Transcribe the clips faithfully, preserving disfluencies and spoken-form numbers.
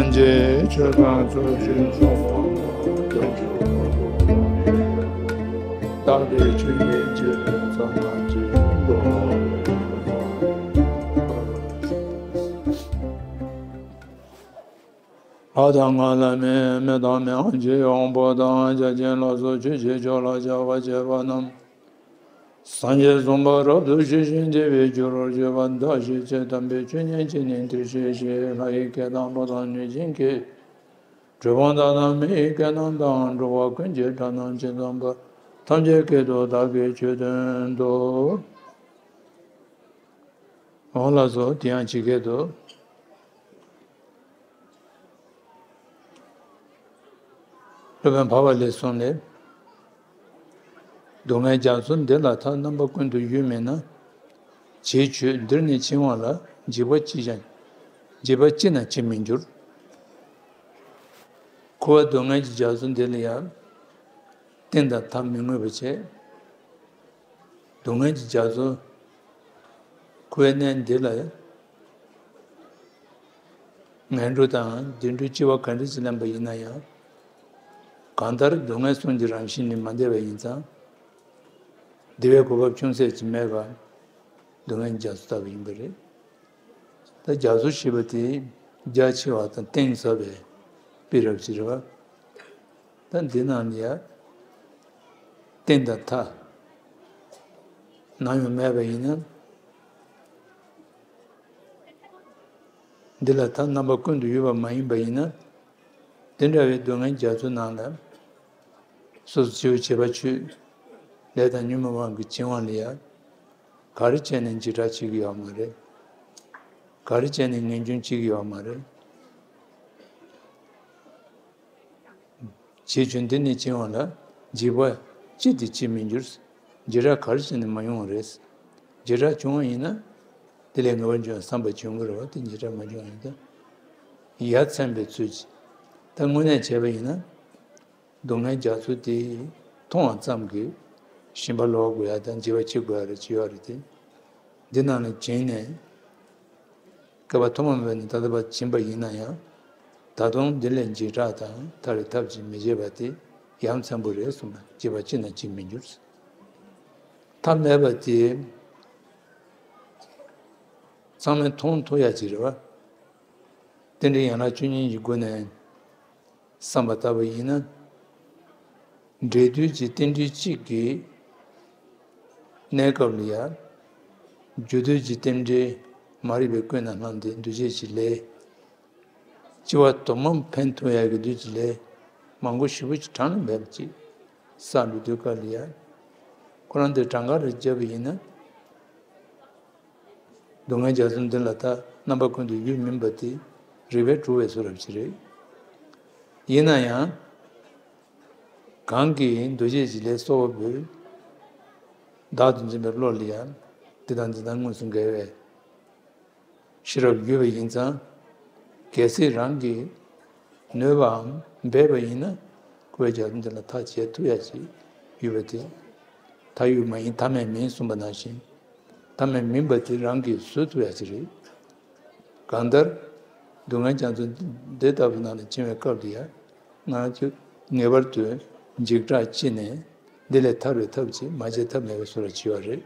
རྗེ་ཆོས་དང་ཚོགས་ཞིང་སོགས་པ་བདག་གི་ཆོས་ཉིད་ཀྱི་ཚང་ན་ཅི་འགྲོ། ལྷ་དང་ལྷ་མིན་མི་དང་མི་དབང་ཆེ་ཡོང་པོ་དང་། བརྒྱ་བྱིན་ལ་སོགས་ཆོས་ཀྱི་ཕྱོགས་ལ་སྦྱར་བར་བྱེད་པ་རྣམས། སངས་རྒྱས་གསུངས་པ་རབ་ཏུ་ཞི་ཞིང་བདེ་བའི་རྒྱུར་བྱེད་པ། བདག་གཞི་བཅས་དམ་པའི་ཆོས་ཉན་ཅིང་ནི་དེ་ཤེས་ཤིང་། ལྷ་ཡི་སྐད་དང་གླུ་དང་གནོད་སྦྱིན་སྐད། གྲུལ་བུམ་དག་དང་མི་ཡི་སྐད་རྣམས་དང་། འགྲོ་བ་ཀུན་གྱི་སྒྲ་རྣམས་ཇི་ཙམ་པ། ཐམས་ཅད་སྐད་དུ་བདག་གིས་ཆོས་བསྟན་ཏོ། འོ་ལགས་སོ། དེ་ཡང་ཇི་སྐད་དུ། སློབ་དཔོན་འཕགས་པ་ལས་གསུངས་ནས། སྡུག་བསྔལ་རྒྱ་མཚོ་འདི་ལ་ཐག། རྣམ་པ་ཀུན་ཏུ་གཡོལ་མིན་ན། བྱས་ཆོས་འདིར་ནི་འཆིང་བ་ལ། བྱིས་པ་ཅི་ཡང་བྱིས་པ་ཅི་ན་འཆིང་མི་འགྱུར། འཁོར་བ་སྡུག་བསྔལ་གྱི་རྒྱ་མཚོ་འདི་ལ་ཡང་གཏིང་དང་མཐའ་མི་མངོན་པ་བྱས། སྡུག་བསྔལ་གྱི་རྒྱ་མཚོ་འཁོར་བའི་གནས་འདི་ལ་ངན་འགྲོ་དང་བདེ་འགྲོའི་སྐྱེ་བ་ག་འདྲ་ཞིག་ལེན་པ་ཡིན་ན་ཡང་། གང་ལྟར་སྡུག་བསྔལ་གསུམ་གྱི་རང་བཞིན་ནི་མ་འདས་པ་ཡིན་ཙང་། བདེ་བའི་གོ་སྐབས་ཅུང་ཟད་ཅིག་མེད་པ་སྡུག་བསྔལ་གྱི་རྒྱ་མཚོ་ལྟ་བུ་ཡིན་པ་རེད། ད་རྒྱ་མཚོ་ཞེས་པ་དེ་རྒྱ་ཆེ་བ་དང་གཏིང་ཟབ་པའི་དཔེ་རབ་ཅིག་རེད་བ། ད་འདི་ནང་ལ་ཡ་གཏིང་དང་མཐའ་ནམ་ཡང་མེད་པ་ཡིན་ན། འདི་ལ་ཐག་རྣམ་པ་ཀུན་ཏུ་གཡོལ་བ་མ་ཡིན་པ་ཡིན་ན། དེ་འདྲ་བའི་སྡུག་བསྔལ་རྒྱ་མཚོའི་ནང་ལ་སོ་སོ་བྱས་པ་ཆོས་ལས་དང་ཉོན་མོངས་དབང་གིས་བྱིང་བ་ལ་ཡ། ག་རེ་བྱས་ནས་འཇིགས་སྐྲག་བྱེད་ཀྱི་ཡོད་མ་རེད། ག་རེ་བྱས་ནས་ངེས་འབྱུང་བྱེད་ཀྱི་ཡོད་མ་རེད། བྱས་ཆོས་འདིར་ནི་འཆིང་བ་ལ། བྱིས་པ་ཅི་སྟེ་འཆིང་མི་འགྱུར། འཇིགས་སྐྲག་ག་རེ་བྱས་ནས་མ་ཡོང་བ་རེད། འཇིགས་སྐྲག་བྱུང་བ་ཡིན་ན། དེ་ལས་ངེས་པར་འབྱུང་བའི་བསམ་པ་བྱུང་གི་རེད་བ། དེ་འཇིགས་སྐྲག་མ་བྱུང་བ་ཡིན་ད། ཡ་མཚན་པའི་ཚུལ་གྱིས། ད་དངོས་གནས་བྱས་པ་ཡིན་ན། སྡུག་བསྔལ་རྒྱ་མཚོ་དེ་མཐོང་བ་ཙམ་གྱིས་ཞེན་པ་ལོག་དགོས་ཡ་དང་འཇིགས་པ་སྐྱེ་དགོས་ཡ་རེ་ཅི་ཡོད་རེད་དེ། འདི་ནང་ནས་བྱིང་ནས། བསྐལ་པ་ཐོག་མ་མེད་ནས་ད་ལྟ་བར་ཕྱིན་པ་ཡིན་ན་ཡང་། ད་དུང་འདི་ལས་འཇིགས་སྐྲག་དང་ཐར་བའི་ཐབས་ཅིག་མི་བྱེད་པ་དེ་ཡ་མཚན་པོ་རེད་གསུངས་པ། བྱིས་པ་ཅི་ན་འཆིང་མི་འགྱུར། ཐབས་མེད་པ་དེ་ཚང་མས་མཐོང་ཐུབ་ཡ་ཅིག་རེད་བ། རྟེན་འབྲེལ་ཡན་ལག་བཅུ་གཉིས་ཀྱི་སྒོ་ནས། བསམ་པ་ལྟ་བུ་ཡིན་ན། འབྲས་དུས་ཀྱི་རྟེན་འབྲེལ་གཅིག་གི་གནས་སྐབས་ལ་ཡང་། རྒྱུ་དུས་ཀྱི་རྟེན་འབྲེལ་མ་རིག་པའི་ཀུན་ནས་བསླངས་ཏེ་འདུ་བྱེད་ཀྱི་ལས། སྐྱེ་བ་དུ་མར་འཕེན་ཐུབ་ཡག་གི་དུས་ཀྱི་ལས་མང་པོ་ཞེ་པོ་ཅིག་གྲངས་ལས་འདས་པ་ཅིག་བསགས་འགྲོ་དུས་སྐབས་ལ་ཡང་། ཁོ་རང་དེ་གྲངས་ཀ་རེ་བརྒྱབ་པ་ཡིན་ན། སྡུག་བསྔལ་རྒྱ་མཚོ་འདི་ལ་ད་རྣམ་པ་ཀུན་ཏུ་གཡོལ་མིན་པ་དེ་རིགས་པས་གྲུབ་པའི་བཟོ་འདྲ་ཅིག་རེད། ཡིན་ན་ཡང་། གང་གིས་འདུ་བྱེད་ཀྱི་ལས་གསོག་པ་པོས། བདག་ཏུ་འཛིན་པའི་བློ་ལ་ཡང་འདི་དང་འདི་དང་དངོས་སུ་འགལ་བའི་ཤེས་རབ་ཡོད་པ་ཡིན་ཙང་། གལ་སྲིད་རང་གིས་ནུས་པའམ་འབད་པ་ཡིན་ན། འཁོར་བའི་རྒྱ་མཚོ་འདི་ལ་ཐག་བཅད་ཐུབ་ཡ་ཞིག་ཡོད་པ་དེ། མཐའ་ཡོད་མ་ཡིན་མཐའ་མེད་མིན་གསུངས་པ་ནང་བཞིན། མཐའ་མེད་མིན་པ་དེ་རང་གིས་བཟོ་ཐུབ་ཡ་ཞིག་རེད། གང་ལྟར། སྡུག་བསྔལ་རྒྱ་མཚོ་འདི་ལྟ་བུ་ནང་ལ་བྱིང་བའི་སྐབས་དེ་ཡང་། ང་རང་ཚོས་ངེས་པར་དུ་འཇིགས་སྐྲག་སྐྱེས་ནས་འདི་ལས་ཐར་བའི་ཐབས་ཅིག་མ་བྱས་ཐབས་མེད་པའི་བཟོ་འདྲ་ཅིག་ཡོད་རེད།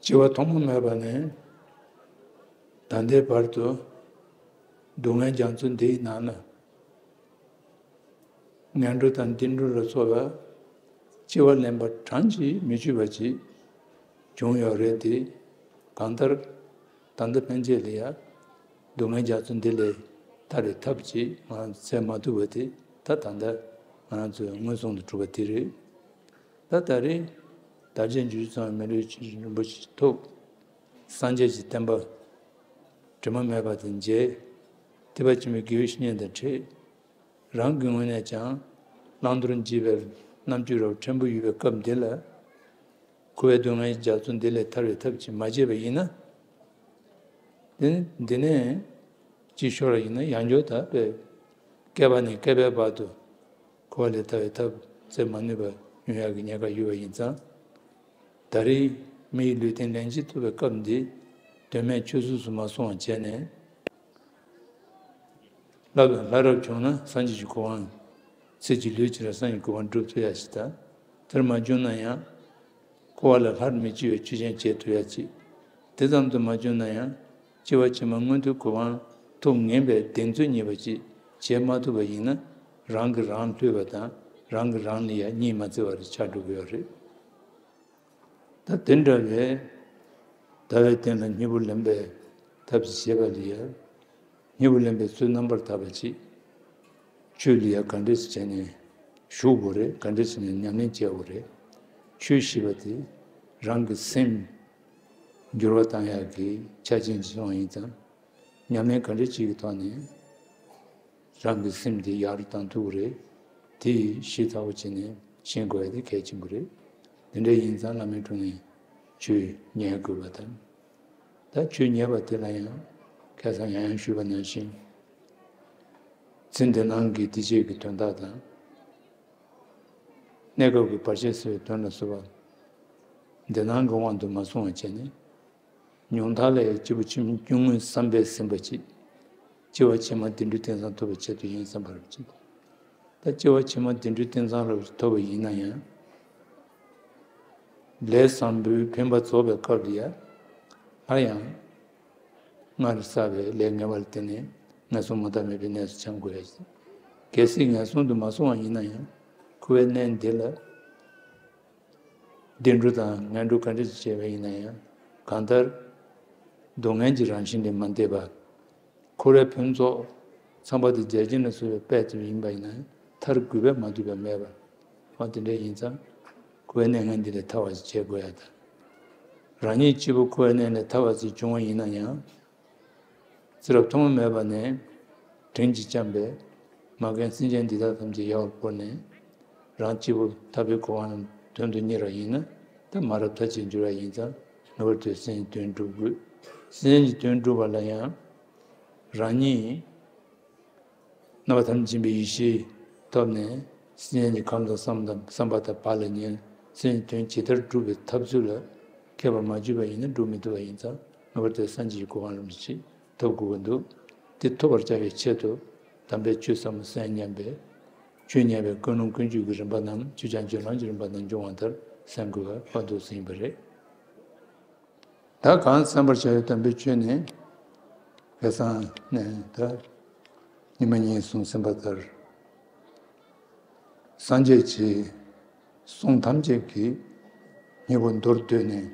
སྐྱེ་བ་ཐོག་མ་མེད་པ་ནས་ད་ལྟའི་བར་དུ་སྡུག་བསྔལ་རྒྱ་མཚོ་འདིའི་ནང་ལ། ངན་འགྲོ་དང་བདེ་འགྲོ་ལ་སོགས་པ་སྐྱེ་བ་ལེན་པ་གྲངས་ཀྱིས་མི་ཆོད་པ་ཅིག་བྱུང་ཡོད་རེད་དེ། གང་ལྟར་ད་ལྟ་ཕན་ཆད་ལ་ཡང་སྡུག་བསྔལ་རྒྱ་མཚོ་འདི་ལས་ཐར་བའི་ཐབས་ཅིག་ང་རང་ཚོས་མ་ཐུབ་པ་དེ་ད་ད་ལྟ་ང་རང་ཚོའི་མངོན་སུམ་དུ་གྲུབ་པ་དེ་རེད། ད་ད་རེས་དར་རྒྱས་འབྱུང་ཚུལ་ཚང་བའི་མི་ལུས་རིན་པོ་ཆེ་ཐོབ། སངས་རྒྱས་ཀྱི་བསྟན་པ་དྲི་མ་མེད་པ་དེ་མཇལ། ཐེག་པ་ཆེན་པོའི་དགེ་བའི་བཤེས་གཉེན་དང་འཕྲད། རང་གི་ངོས་ནས་ཀྱང་བླང་དོར་འབྱེད་པའི་རྣམ་དཔྱོད་རབ་ཕྲན་བུ་ཡོད་པའི་སྐབས་འདི་ལ། འཁོར་བའི་སྡུག་བསྔལ་རྒྱ་མཚོ་འདི་ལས་ཐར་བའི་ཐབས་ཅིག་མ་བྱས་པ་ཡིན་ན། དེ་ནི་འདི་ནས་ཅིག་ཤོར་བ་ཡིན་ན་ཡང་བསྐྱར་ད་དཔེ་བསྐལ་པ་ནས་བསྐལ་པའི་བར་དུ་འཁོར་བ་ལས་ཐར་བའི་ཐབས་བཙལ་མ་ནུས་པ་ཡོང་ཡག་གི་ཉེན་ཁ་ཡོད་པ་ཡིན་ཙང་། ད་རེས་མི་ཡི་ལུས་རྟེན་ལན་གཅིག་ཐོབ་པའི་སྐབས་འདི་དོན་མེད་ཆུད་ཟོས་སུ་མ་སོང་བ་བྱས་ནས། བསླབ་དང་ལྷ་རབ་བྱུང་ན་སངས་རྒྱས་ཀྱི་གོ་འཕང་། ཚེ་གཅིག་ལུས་གཅིག་ལ་སངས་རྒྱས་གོ་འཕང་སྒྲུབ་ཐུབ་ཡ་ཞིག་དང་། དེར་མ་བྱུང་ན་ཡང་། འཁོར་བ་ལས་སླར་མི་སྐྱེ་བའི་ཆོས་ཅན་བྱེད་ཐུབ་ཡ་ཅིག་དེ་ཙམ་དུ་མ་བྱུང་ན་ཡང་། སྐྱེ་བ་ཕྱི་མ་མངོན་མཐོའི་གོ་འཕང་ཐོབ་ངེས་པའི་གདེང་ཚོད་རྙེད་པ་ཅིག་བྱེད་མ་ཐུབ་པ་ཡིན་ན། རང་གིས་རང་བསླུས་པ་དང་རང་གིས་རང་ལ་ཡ་གཉིས་མ་བརྩི་བར་ཆགས་འགྲོ་གི་ཡོད་རེད། ད་དེ་འདྲ་བའི་ཟླ་བའི་སྟེང་ལ་སྙིང་པོ་ལེན་པའི་ཐབས་ཤེས་བྱེད་པ་ལ་ཡ། སྙིང་པོ་ལེན་པའི་ཚུལ་རྣམ་པར་དག་པ་ཅིག་ཆོས་ལ་ཡ་ག་འདྲས་བྱས་ནས་ཞུགས་དགོས་རེད། ག་འདྲས་བྱས་ནས་ཉམས་ལེན་བྱེད་དགོས་རེད། ཆོས་ཞེས་པ་དེ་རང་གི་སེམས་འགྱུར་བ་བཏང་ཡག་གི་ཆ་རྐྱེན་ཅིག་སོང་བ་ཡིན་ཙང་། ཉམས་ལེན་ག་འདྲ་ཅིག་གི་ཐོག་ནས་རང་གི་སེམས་དེ་ཡག་རུ་བཏང་ཐུབ་ཀྱི་རེད། དེ་ཞིབ་ཚགས་པོ་བྱས་ནས་ཤེས་དགོས་ཡ་དེ་གལ་ཆེན་པོ་རེད། དེ་འདྲ་ཡིན་ཙང་བླ་མའི་དྲུང་ནས་ཆོས་ཉན་དགོས་པ་དང་། ད་ཆོས་ཉན་པ་དེ་ལ་ཡང་ཁ་སང་ཡང་ཡང་ཞུས་པ་ནང་བཞིན། ཚེ་འདི་སྣང་གི་སྡིག་སྤྱོད་ཀྱི་དོན་དག་དང་། གནས་སྐབས་ཀྱི་བར་ཆད་སེལ་བའི་དོན་ལ་སོགས་པ། འདི་སྣང་གི་དབང་དུ་མ་སོང་བ་བྱས་ནས། ཉུང་མཐའ་ལ་ཡང་སྐྱེས་བུ་ཆུང་ཆུང་ངུས་བསམ་པས་ཟིན་པ་ཅིག་སྐྱེ་བ་ཕྱི་མ་བདེ་འགྲོའི་རྟེན་བཟང་ཐོབ་པའི་ཆེད་དུ་ཡིན་བསམ་པ་རེད་ཅིག་ད་སྐྱེ་བ་ཕྱི་མ་བདེ་འགྲོའི་རྟེན་བཟང་རབ་ཐོབ་པ་ཡིན་ན་ཡང་། ལས་བཟང་པོའི་འཕེན་པ་རྫོགས་པའི་སྐབས་ལ་ཡང་། སླར་ཡང་། སྔར་བསགས་པའི་ལས་ངན་པ་ལ་བརྟེན་ནས་ངན་སོང་མུ་མཐའ་མེད་པའི་གནས་སུ་འཁྱམས་དགོས་ཡ་ཡིན། གལ་སྲིད་ངན་སོང་དུ་མ་སོང་བ་ཡིན་ན་ཡང་འཁོར་བའི་གནས་འདི་ལ། བདེ་འགྲོ་དང་ངན་འགྲོ་ག་འདྲ་ཞིག་བྱས་པ་ཡིན་ན་ཡང་། གང་ལྟར། སྡུག་བསྔལ་གྱི་རང་བཞིན་ལས་མ་འདས་པ། འཁོར་བའི་ཕུན་ཚོགས་ཚངས་པ་དང་བརྒྱ་བྱིན་ལ་སོགས་པའི་དཔལ་དེ་ཡིན་པ་ཡིན་ན་མཐར་རྒུད་པས་མ་བསྡུས་པ་མེད་པ། འོ་དེ་འདྲ་ཡིན་ཙང་། འཁོར་བའི་གནས་ངན་འདི་ལས་ཐར་བ་ཞིག་བྱེད་དགོས་ཡ་དང་། རང་ཉིད་སྐྱེས་བུ་འཁོར་བའི་གནས་ལས་ཐར་བ་ཞིག་བྱུང་བ་ཡིན་ན་ཡང་། ཚེ་རབས་ཐོག་མ་མེད་པ་ནས་དྲིན་གྱིས་བསྐྱངས་པས་མ་རྒན་སེམས་ཅན་འདི་དག་ཐམས་ཅད་ཡལ་བར་བོར་ནས། རང་སྐྱེས་བུ་ཐར་པའི་གོ་འཕང་དོན་དུ་གཉེར་བ་ཡིན་ན། ད་མ་རབས་མཐར་ཕྱིན་འགྱུར་བ་ཡིན་ཙང་ངེས་པར་དུ་སེམས་ཀྱི་དོན་སྒྲུབ་དགོས། སེམས་ཀྱི་དོན་སྒྲུབ་པ་ལ་ཡང་། རང་ཉིད་རྣམ་པ་ཐམས་ཅད་མཁྱེན་པའི་ཡེ་ཤེས་ཐོབ་ནས་སེམས་ཀྱི་ཁམས་དང་བསམ་དང་བསམ་པ་དང་བག་ལ་ཉལ། སེམས་ཀྱི་དོན་ཇི་ལྟར་སྒྲུབ་པའི་ཐབས་ཚུལ་ལ་མཁས་པར་མ་གྱུར་པ་ཡིན་ན་སྒྲུབ་མི་ཐུབ་པ་ཡིན་ཙང་ངེས་པར་དུ་སངས་རྒྱས་ཀྱི་གོ་འཕང་རིན་པོ་ཆེ་ཐོབ་དགོས་ཀྱི་འདུག་དེ་ཐོབ་པར་བྱ་བའི་ཆེད་དུ་དམ་པའི་ཆོས་ཟབ་མོ་གསན་སྙམ་པའི་ཆོས་ཉན་པའི་ཀུན་སློང་ཀུན་སྤྱོད་ཀྱི་རིམ་པ་རྣམས་ཆོས་ཀྱང་སྦྱོར་ལམ་གྱི་རིམ་པ་རྣམས་འབྱུང་བ་ལྟར་གསན་དགོས་པ་ཕར་འདུག་སེ་ཡིན་པ་རེད། ད་གང་གསན་པར་བྱ་བའི་དམ་པའི་ཆོས་ནི། ཁ་སང་ནས་ད་ཉི་མ་གཉིས་གསུངས་ཟིན་པ་ལྟར། སངས་རྒྱས་ཀྱི་གསུང་ཐམས་ཅད་ཀྱི་སྙིང་པོ་མདོར་བསྡུས་ནས།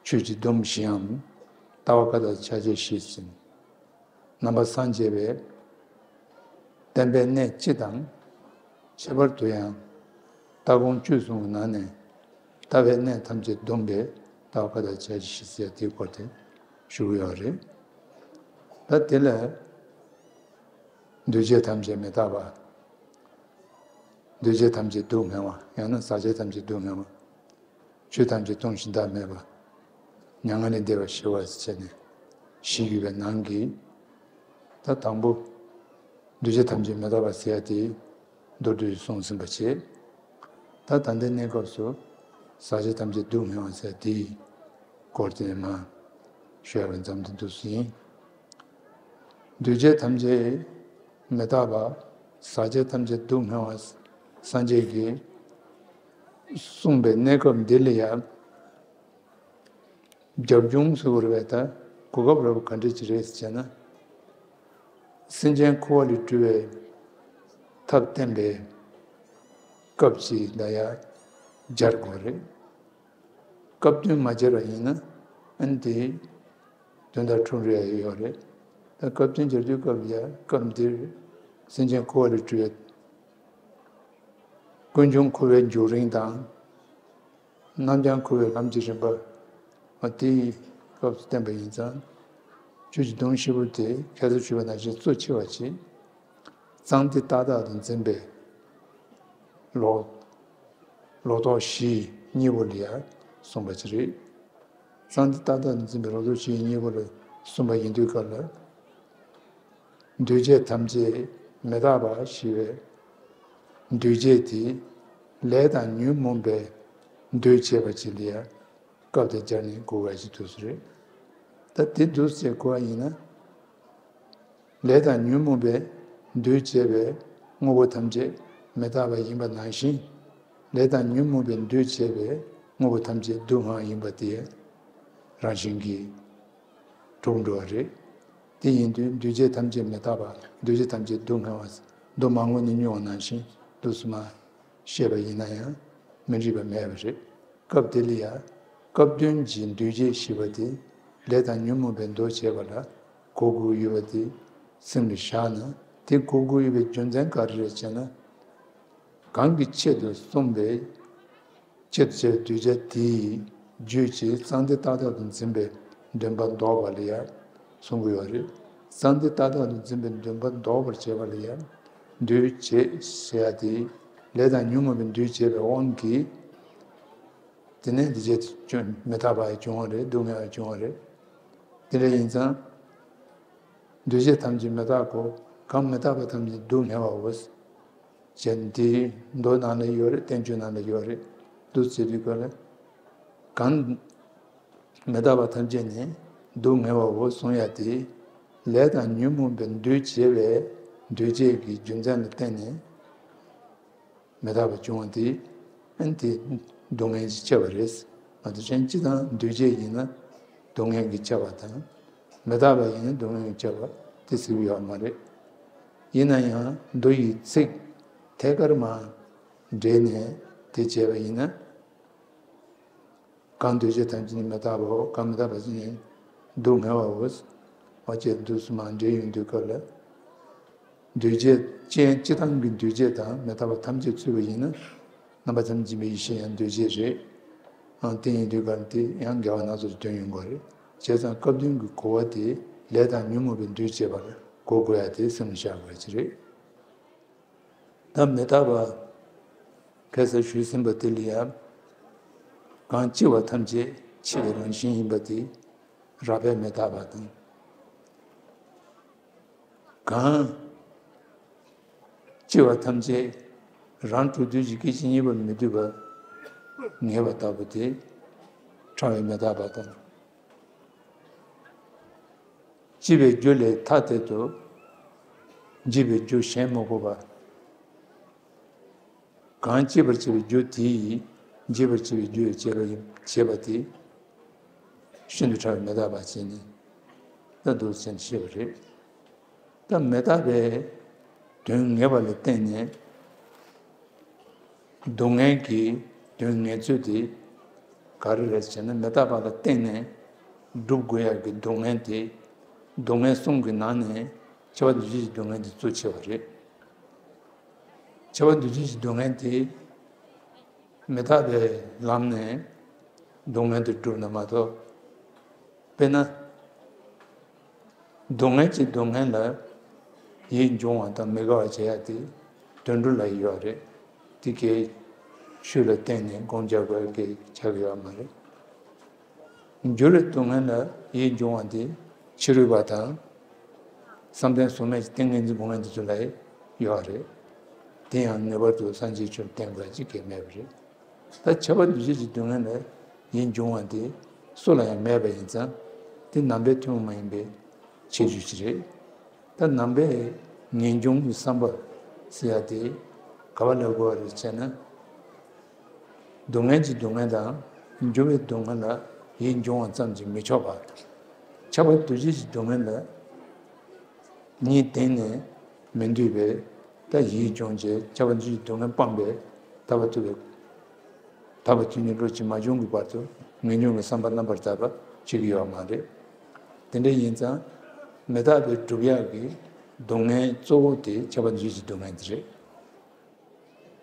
ཆོས་ཀྱི་སྡོམ་བཞིའམ་ལྟ་བ་བཀའ་དང་ཕྱག་རྒྱ་བཞི་ཟིན། ནང་པ་སངས་རྒྱས་པའི་བསྟན་པའི་གནད་སྤྱི་དང་། ཁྱད་པར་དུ་ཡང་ལྟ་དགོངས་བཅུ་གསུམ་གྱི་ནང་ནས་ལྟ་བའི་གནད་ཐམས་ཅད་བསྡོམས་པས་ལྟ་བ་བཀའ་དང་ཕྱག་རྒྱ་བཞི་ཟེར་དེའི་སྐོར་དེ་ཞུ་གི་ཡོད་རེད། ད་དེ་ལ་འདུས་བྱས་ཐམས་ཅད་མི་རྟག་པ། འདུས་བྱས་ཐམས་ཅད་སྡུག་བསྔལ་བ། ཡང་ན་ཟག་བཅས་ཐམས་ཅད་སྡུག་བསྔལ་བ། ཆོས་ཐམས་ཅད་སྟོང་ཞིང་བདག་མེད་པ། མྱ་ངན་ལས་འདས་པ་ཞི་བ་ཟེར་བྱས་ནས་བཞི་ཡོད་པའི་ནང་གི། ད་དང་པོ་འདུས་བྱས་ཐམས་ཅད་མི་རྟག་པ་ཟེར་ཡ་དེ་མདོར་བསྡུས་གསུངས་ཟིན་པ་བྱས། ད་ད་ལྟའི་གནས་སྐབས་སུ་ཟག་བཅས་ཐམས་ཅད་སྡུག་བསྔལ་བ་ཟེར་ཡ་དེའི་སྐོར་དེ་མར་ཞུ་ཡ་བའི་མཚམས་དེ་འདུག་སེ་ཡིན། འདུས་བྱས་ཐམས་ཅད་མི་རྟག་པ། ཟག་བཅས་ཐམས་ཅད་སྡུག་བསྔལ་བ། སངས་རྒྱས་ཀྱི་གསུངས་པའི་གནས་སྐབས་འདི་ལ་ཡང་རྒྱབ་ལྗོངས་སུ་འོར་བའི་ད་གོ་སྐབས་རབ་ག་འདྲ་ཅིག་རེད་ཟེར་ན། སེམས་ཅན་འཁོར་བ་ལས་སྒྲོལ་བའི་ཐབས་བསྟན་པའི་སྐབས་ཅིག་ལ་ཡང་སྦྱར་དགོས་རེད། སྐབས་དོན་མ་སྦྱར་བ་ཡིན་ན་ཨ་ནི་དེ་དོན་དག་འཁྲུལ་རེ་ཡོད་རེད། ད་སྐབས་དོན་སྦྱར་དུས་སྐབས་ལ་སྐབས་འདིར་སེམས་ཅན་འཁོར་བ་ལས་སྒྲོལ་བའི་ཀུན་འབྱུང་འཁོར་བའི་འགྱུར་རིམ་དང་། རྣམ་བྱང་འཁོར་བའི་ལམ་གྱི་རིམ་པ། འོ་དེའི་སྐབས་སུ་བསྟན་པ་ཡིན་ཙང་། ཆོས་ཀྱི་སྡོམ་བཞི་པོ་དེ་ཁ་སང་ཞུས་པ་ནང་བཞིན་གཙོ་ཆེ་བ་བྱེད། གཙང་སྟེ་ཏག་ཏག་ཏུ་འཛིན་པའི་ལོག་ལོག་རྟོག་བཞིའི་སྙིང་པོ་ལ་ཡང་གསུངས་པ་ཅིག་རེད། གཙང་སྟེ་ཏག་ཏག་ཏུ་འཛིན་པའི་ལོག་རྟོག་བཞིའི་སྙིང་པོ་ལ་གསུངས་པ་ཡིན་དུས་སྐབས་ལ། འདུས་བྱས་ཐམས་ཅད་མི་རྟག་པ་ཞེས་པའི་འདུས་བྱས་དེ་ལས་དང་ཉོན་མོངས་པས་འདུས་བྱས་པ་ཅིག་ལ་ཡང་སྐབས་དེ་སྦྱར་ནས་གོ་བ་ཞིག་འདུག་སེ་རེད། ད་དེ་འདུག་སེ་གོ་བ་ཡིན་ན། ལས་དང་ཉོན་མོངས་པས་འདུལ་བྱེད་པའི་དངོས་པོ་ཐམས་ཅད་མི་རྟག་པ་ཡིན་པ་ནང་བཞིན། ལས་དང་ཉོན་མོངས་པས་འདུལ་བྱེད་པའི་དངོས་པོ་ཐམས་ཅད་སྡུག་བསྔལ་ཡིན་པ་དེ་རང་བཞིན་གྱིས་གྲུབ་འགྲོ་བ་རེད། དེ་ཡིན་དུས་འདུལ་བྱེད་ཐམས་ཅད་མི་རྟག་པ། འདུལ་བྱེད་ཐམས་ཅད་སྡུག་བསྔལ་བ། མདོ་མ་དངོས་གནས་མྱོང་བ་ནང་བཞིན་དུ་སུ་མ་བཤད་པ་ཡིན་ན་ཡང་མི་འགྲིག་པ་མེད་པ་རེད། སྐབས་དེ་ལ་ཡང་སྐབས་དོན་གྱི་འདུལ་བྱེད་ཞེས་པ་དེ་ལས་དང་ཉོན་མོངས་པས་འདུལ་བྱེད་པ་ལ་གོ་དགོས་ཡོད་པ་དེ་སེམས་ལ་བཞག་ན། དེ་གོ་དགོས་ཡོད་པའི་རྒྱུ་མཚན་ག་རེ་རེད་ཅེ་ན། གང་གི་ཆེད་དུ་གསུངས་པའི་ཆེད་དུ་བྱས་པའི་གདུལ་བྱ་དེའི་རྒྱུད་ཀྱི་གསང་འདུས་རྟག་བདག་ཏུ་འཛིན་པའི་འདུན་པ་ལྡོག་པ་ལ་ཡང་གསུང་གི་ཡོད་རེད། གསང་འདུས་རྟག་བདག་ཏུ་འཛིན་པའི་འདུན་པ་ལྡོག་པར་བྱེད་པ་ལ་ཡང་འདུལ་བྱེད་ཟེར་ཡ་དེ་ལས་དང་ཉོན་མོངས་པས་འདུལ་བྱེད་པའི་དབང་གིས། དེ་ནས་འདུལ་བྱེད་དེ་མི་རྟག་པ་ཡང་བྱུང་བ་རེད། སྡུག་བསྔལ་བ་བྱུང་བ་རེད། དེ་འདྲ་ཡིན་ཙང་། འདུལ་བྱེད་ཐམས་ཅད་མི་རྟག་གོ། གང་མི་རྟག་པ་ཐམས་ཅད་སྡུག་བསྔལ་བའོ། ཞེས་འདི་མདོ་ནང་ལ་ཡོད་རེད། བསྟན་བཅོས་ནང་ལ་ཡོད་རེད། འདུག་ཟེར་དུས་སྐབས་ལ། གང་མི་རྟག་པ་ཐམས་ཅད་ནི་སྡུག་བསྔལ་བའོ་གསུང་ཡ་དེ། ལས་དང་ཉོན་མོངས་པས་འདུལ་བྱེད་པའི་འདུལ་བྱེད་ཀྱི་རྒྱུ་མཚན་ལ་བརྟེན་ནས། མི་རྟག་པ་བྱུང་བ་དེ། ཨན་དེ་སྡུག་བསྔལ་གྱིས་ཁྱབ་པ་རེད། ང་ཚོ་ཅན་སྤྱི་དང་འདུལ་བྱེད་ཡིན་ན་སྡུག་བསྔལ་གྱིས་ཁྱབ་པ་དང་། མི་རྟག་པ་ཡིན་ན་སྡུག་བསྔལ་གྱིས་ཁྱབ་པ་དེ་ཟེར་གྱི་ཡོད་མ་རེད། ཡིན་ན་ཡང་མདོ་ཡི་ཚིག་ཐད་ཀར་མ་འདྲེས་ནས་དེ་བྱས་པ་ཡིན་ན། གང་འདུལ་བྱེད་ཐམས་ཅད་ནི་མི་རྟག་པའོ། གང་མི་རྟག་པ་ཅན་ནི་སྡུག་བསྔལ་བའོ། འོ་ཅེས་འདུག་སུ་མ་འདྲེས་ཡོང་དུས་སྐབས་ལ། འདུལ་བྱེད་ཅན་སྤྱི་དང་གི་འདུལ་བྱེད་དང་མི་རྟག་པ་ཐམས་ཅད་ཚུད་པ་ཡིན་ན། རྣམ་པ་ཐམས་ཅད་འཇིག་པའི་ཡེ་ཤེས་ཡང་འདུལ་བྱེད་རེད། ཨང་དེ་ཡིན་དུས་སྐབས་དེ་ཡང་འགལ་བ་སྣ་ཚོགས་ཀྱི་དོན་ཡོང་གི་རེད། བྱས་ཙང་སྐབས་དོན་གྱི་གོ་བ་དེ་ལས་དང་ཉོན་མོངས་པས་འདུལ་བྱེད་པ་ལ་གོ་དགོས་ཡ་དེ་སེམས་ལ་བཞག་དགོས་ཡ་ཅིག་རེད། ད་མི་རྟག་པ། ཁ་སང་ཞུས་ཟིན་པ་དེ་ལ་ཡང་། གང་སྐྱེ་བ་ཐམས་ཅད་འཆི་བའི་རང་བཞིན་ཡིན་པ་དེ་རགས་པས་མི་རྟག་པ་དང་། གང་སྐྱེ་བ་ཐམས་ཅད་རང་གྲོལ་དུས་ཀྱི་སྐད་ཅིག་གཉིས་པར་མི་སྡུད་པར་ངེས་པ་ལྟ་བུ་དེ་ཕྲ་བས་མི་རྟག་པ་དང་། སྐྱེ་བའི་རྒྱུ་ལས་ཐ་དད་དུ་འཇིག་པའི་རྒྱུ་གཞན་མི་དགོས་པ། གང་སྐྱེད་པར་བྱེད་པའི་རྒྱུ་དེ་ཡིས་འཇིག་པར་བྱེད་པའི་རྒྱུ་ཡང་བྱེད་པ་ཡིན་བྱེད་པ་དེ་ཤིན་ཏུ་ཕྲ་བའི་མི་རྟག་པ་བྱས་ནས་ད་འདུག་ཟེར་ནས་བཤད་པ་རེད། ད་མི་རྟག་པའི་དོན་ངེས་པ་ལ་བརྟེན་ནས། སྡུག་བསྔལ་གྱི་དོན་ངེས་ཚུལ་དེ་ག་རེ་རེད་ཟེར་ན། མི་རྟག་པ་ལ་བརྟེན་ནས་སྒྲུབ་དགོས་ཡག་གི་སྡུག་བསྔལ་དེ། སྡུག་བསྔལ་གསུམ་གྱི་ནང་ནས་ཁྱབ་པ་འདུ་བྱེད་ཀྱི་སྡུག་བསྔལ་དེ་གཙོ་ཆེ་བ་རེད། ཁྱབ་པ་འདུ་བྱེད་ཀྱི་སྡུག་བསྔལ་དེ་མི་རྟག་པའི་ལམ་ནས་སྡུག་བསྔལ་དེ་སྒྲུབ་ན་མ་གཏོགས། དཔེར་ན། སྡུག་བསྔལ་གྱི་སྡུག་བསྔལ་ལ་ཡིད་འབྱུང་བ་དང་མི་དགའ་བ་བྱེད་ཡ་དེ་དུད་འགྲོ་ལ་ཡོད་རེད། དེ་གའི་ཆོས་ལ་བརྟེན་ནས་སྒོམ་རྒྱག་དགོས་ཀྱི་ཆགས་ཀྱི་ཡོད་མ་རེད། འགྱུར་བའི་སྡུག་བསྔལ་ལ་ཡིད་འབྱུང་བ་དེ་ཕྱི་རོལ་པ་དང་། བསམ་གཏན་གཟུགས་མེད་ཀྱི་ཏིང་ངེ་འཛིན་སྒོམ་མཁན་དེ་ཚོ་ལ་ཡོད་རེད། དེ་ཡང་ངེས་པར་དུ་སངས་རྒྱས་ཆོས་བསྟན་དགོས་ཀྱི་གལ་མེད་པ་རེད། ད་ཁྱབ་པ་འདུ་བྱེད་ཀྱི་སྡུག་བསྔལ་ལ་ཡིད་འབྱུང་བ་དེ་སུ་ལ་ཡང་མེད་པ་ཡིན་ཙང་། དེ་ནང་པའི་ཐུན་མོང་མ་ཡིན་པའི་ཁྱད་ཆོས་ཤིག་རེད། ད་ནང་པའི་ངེས་འབྱུང་གི་བསམ་པ་ཟེར་ཡ་དེ་ག་བ་ལ་གོ་བ་རེད་ཅེ་ན། སྡུག་བསྔལ་གྱི་སྡུག་བསྔལ་དང་འགྱུར་བའི་སྡུག་བསྔལ་ལ་ཡིད་འབྱུང་བ་ཙམ་གྱིས་མི་ཆོག་པ། ཁྱབ་པ་འདུ་བྱེད་ཀྱི་སྡུག་བསྔལ་ལ་གཉིས་བསྟེན་ནས་མི་འདུས་པའི་ད་ཡིད་འབྱུང་བྱས། ཁྱབ་པ་འདུ་བྱེད་སྡུག་བསྔལ་སྤངས་པའི་ཐར་པ་ཐོབ་པའི་ཐར་པ་ཐོབ་ནས་བློ་ཅིག་མ་བྱུང་གི་བར་དུ་ངེས་འབྱུང་གི་བསམ་པ་རྣམ་པར་དག་པ་བྱེད་ཀྱི་ཡོད་མ་རེད། དེ་འདྲ་ཡིན་ཙང་མི་རྟག་པའི་སྒྲུབ་ཡག་གི་སྡུག་བསྔལ་གཙོ་བོ་དེ་ཁྱབ་པ་འདུ་བྱེད་ཀྱི་སྡུག་བསྔལ་དེ་རེད།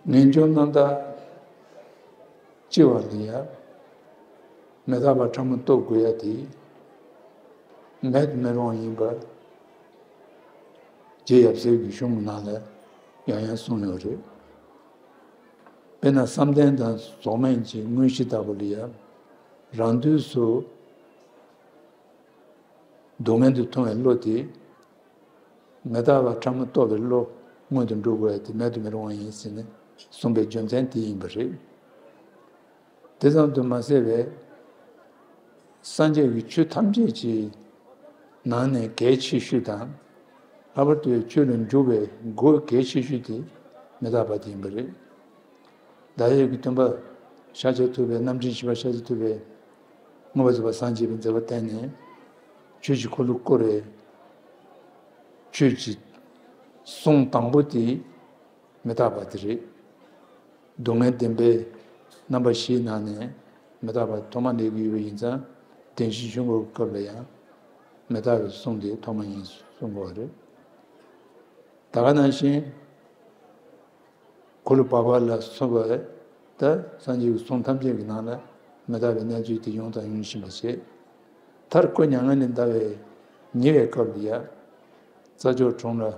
ངེས་འབྱུང་རྣམ་དག་སྐྱེ་བ་ལ་ཡང་མི་རྟག་པ་ཕྲ་མོ་རྟོགས་དགོས་ཡ་དེ་མེད་དུ་མི་རུང་བ་ཡིན་པ་རྗེ་ཡབ་སྲས་ཀྱི་གཞུང་ནང་ལ་ཡང་ཡང་གསུངས་ཡོད་རེད། དཔེར་ན་བསམ་གཏན་དང་རྫོགས་སྨིན་གྱི་དངོས་གཞི་ལྟ་བུ་ལ་ཡང་རང་དུས་སུ་སྡུག་བསྔལ་དུ་མཐོང་བའི་བློ་དེ། མི་རྟག་པ་ཕྲ་མོ་རྟོགས་པའི་བློ་སྔོན་དུ་འགྲོ་དགོས་ཡ་དེ་མེད་དུ་མི་རུང་བ་ཡིན་ཟེར་ནས་གསུངས་པའི་རྒྱུ་མཚན་དེ་ཡིན་པ་རེད། དེ་ཙམ་དུ་མ་ཟད་པའི་སངས་རྒྱས་ཀྱི་ཆོས་ཐམས་ཅད་ཀྱི་ནང་ནས་གལ་ཆེ་ཤོས་དང་ ལྷག་པར་དུ་ཆོས་ལ་འཇུག་པའི་སྒོ་གལ་ཆེ་ཤོས་དེ་མི་རྟག་པ་དེ་ཡིན་པ་རེད། བདག་ཡོད་ཀྱི་སྟོན་པ་ཤཱཀྱ་ཐུབ་པའི་རྣམ་འདྲེན་བཞི་པ་ཤཱཀྱ་ཐུབ་པས་མངོན་པར་རྫོགས་པར་སངས་རྒྱས་པའི་མཛད་པ་བསྟན་ནས། ཆོས་ཀྱི་འཁོར་ལོ་བསྐོར་བའི་ཆོས་ཀྱི་གསུང་དང་པོ་དེ་མི་རྟག་པ་དེ་རེད། སྡུག་བསྔལ་བདེན་པའི་རྣམ་པ་བཞིའི་ནང་ནས་མི་རྟག་པ་ཐོག་མ་སླེབས་ཀྱི་ཡོད་པ་ཡིན་ཙང་། བདེན་བཞིའི་ཆོས་འཁོར་གྱི་སྐབས་ལ་ཡང་མི་རྟག་པའི་གསུང་དེ་ཐོག་མ་ཡིན་གསུང་དགོས་པ་རེད། ད་ག་ནང་བཞིན་འཁོར་ལོ་བར་པ་ལ་སོགས་པ་ད་སངས་རྒྱས་ཀྱི་གསུང་ཐམས་ཅད་ཀྱི་ནང་ལ་མི་རྟག་པའི་གནས་ཚུལ་དེ་ཡོང་དང་ཡོང་བཞིན་པ་བྱས། མཐར་ཁོ་མྱ་ངན་ལས་འདའ་བའི་ཉེ་བའི་སྐབས་ལ་ཡང་རྩྭ་མཆོག་གྲོང་ལ་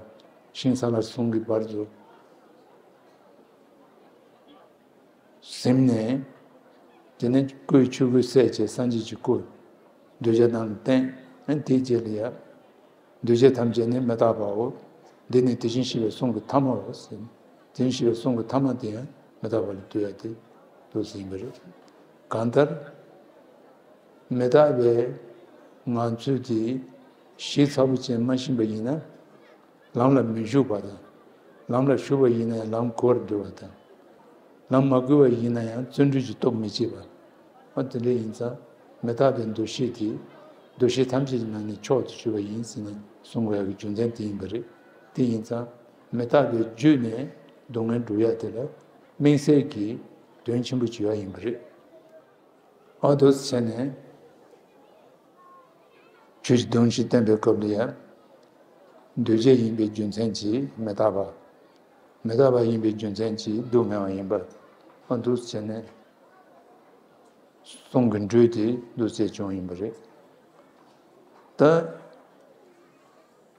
ཤིང་ས་ལ་ཟུང་གི་བར་དུ་གཟིམས་ནས། དེ་ནས་སྐུའི་ཆོས་སྐུ་གསལ་བྱེད་སངས་རྒྱས་ཀྱི་སྐུ་གདུལ་བྱ་རྣམས་ལ་བསྟན། དེའི་རྗེས་ལ་ཡང་། འདུས་བྱས་ཐམས་ཅད་ནི་མི་རྟག་པའོ། འདི་ནི་དེ་བཞིན་གཤེགས་པའི་གསུང་གི་ཐ་མའོ་ཟེར། དེ་བཞིན་གཤེགས་པའི་གསུང་གི་ཐ་མ་དེ་ཡང་མི་རྟག་པ་ལ་ལྟོས་ཡ་དེ་འདུག་ཟེར་ཡིན་པ་རེད། གང་ལྟར། མི་རྟག་པའི་ངང་ཚུལ་དེ་ཞིབ་ཚགས་པོ་བྱས་མ་ཤེས་པ་ཡིན་ན། ལམ་ལ་མི་ཞུགས་པ་དང་། ལམ་ལ་ཞུགས་པ་ཡིན་ན་ཡང་ལམ་གོལ་འགྲོ་བ་དང་། ལམ་མ་གོལ་བ་ཡིན་ན་ཡང་བརྩོན་འགྲུས་ཀྱི་སྟོབས་མི་སྐྱེད་པ། འོ་དེ་འདྲ་ཡིན་ཙང་མི་རྟག་པའི་འདུ་ཤེས་དེ་འདུ་ཤེས་ཐམས་ཅད་ཀྱི་ནང་ནས་མཆོག་ཏུ་གྱུར་པ་ཡིན་ཟེར་ནས་གསུང་དགོས་ཡག་གི་རྒྱུ་མཚན་དེ་ཡིན་པ་རེད། དེ་ཡིན་ཙང་མི་རྟག་པའི་རྒྱུད་ནས་སྡུག་བསྔལ་འགྲོ་ཡག་དེ་ལ་དམིགས་བསལ་གྱི་དོན་ཆེན་པོ་ཅིག་ཡོད་ཡིན་པ་རེད། ཨ་འདུག་སེ་བྱས་ནས། ཆོས་ཀྱི་སྡོམ་བཞི་བསྟན་པའི་སྐབས་ལ་ཡང་། འདུས་བྱས་ཡིན་པའི་རྒྱུ་མཚན་གྱིས་མི་རྟག་པ། མི་རྟག་པ་ཡིན་པའི་རྒྱུ་མཚན་གྱིས་སྡུག་བསྔལ་བ་ཡིན་པ། ཨ་འདུག་སེ་བྱས་ནས། གསུང་གི་འགྲོས་དེ་འདུག་སེ་བྱུང་ཡིན་པ་རེད། ད།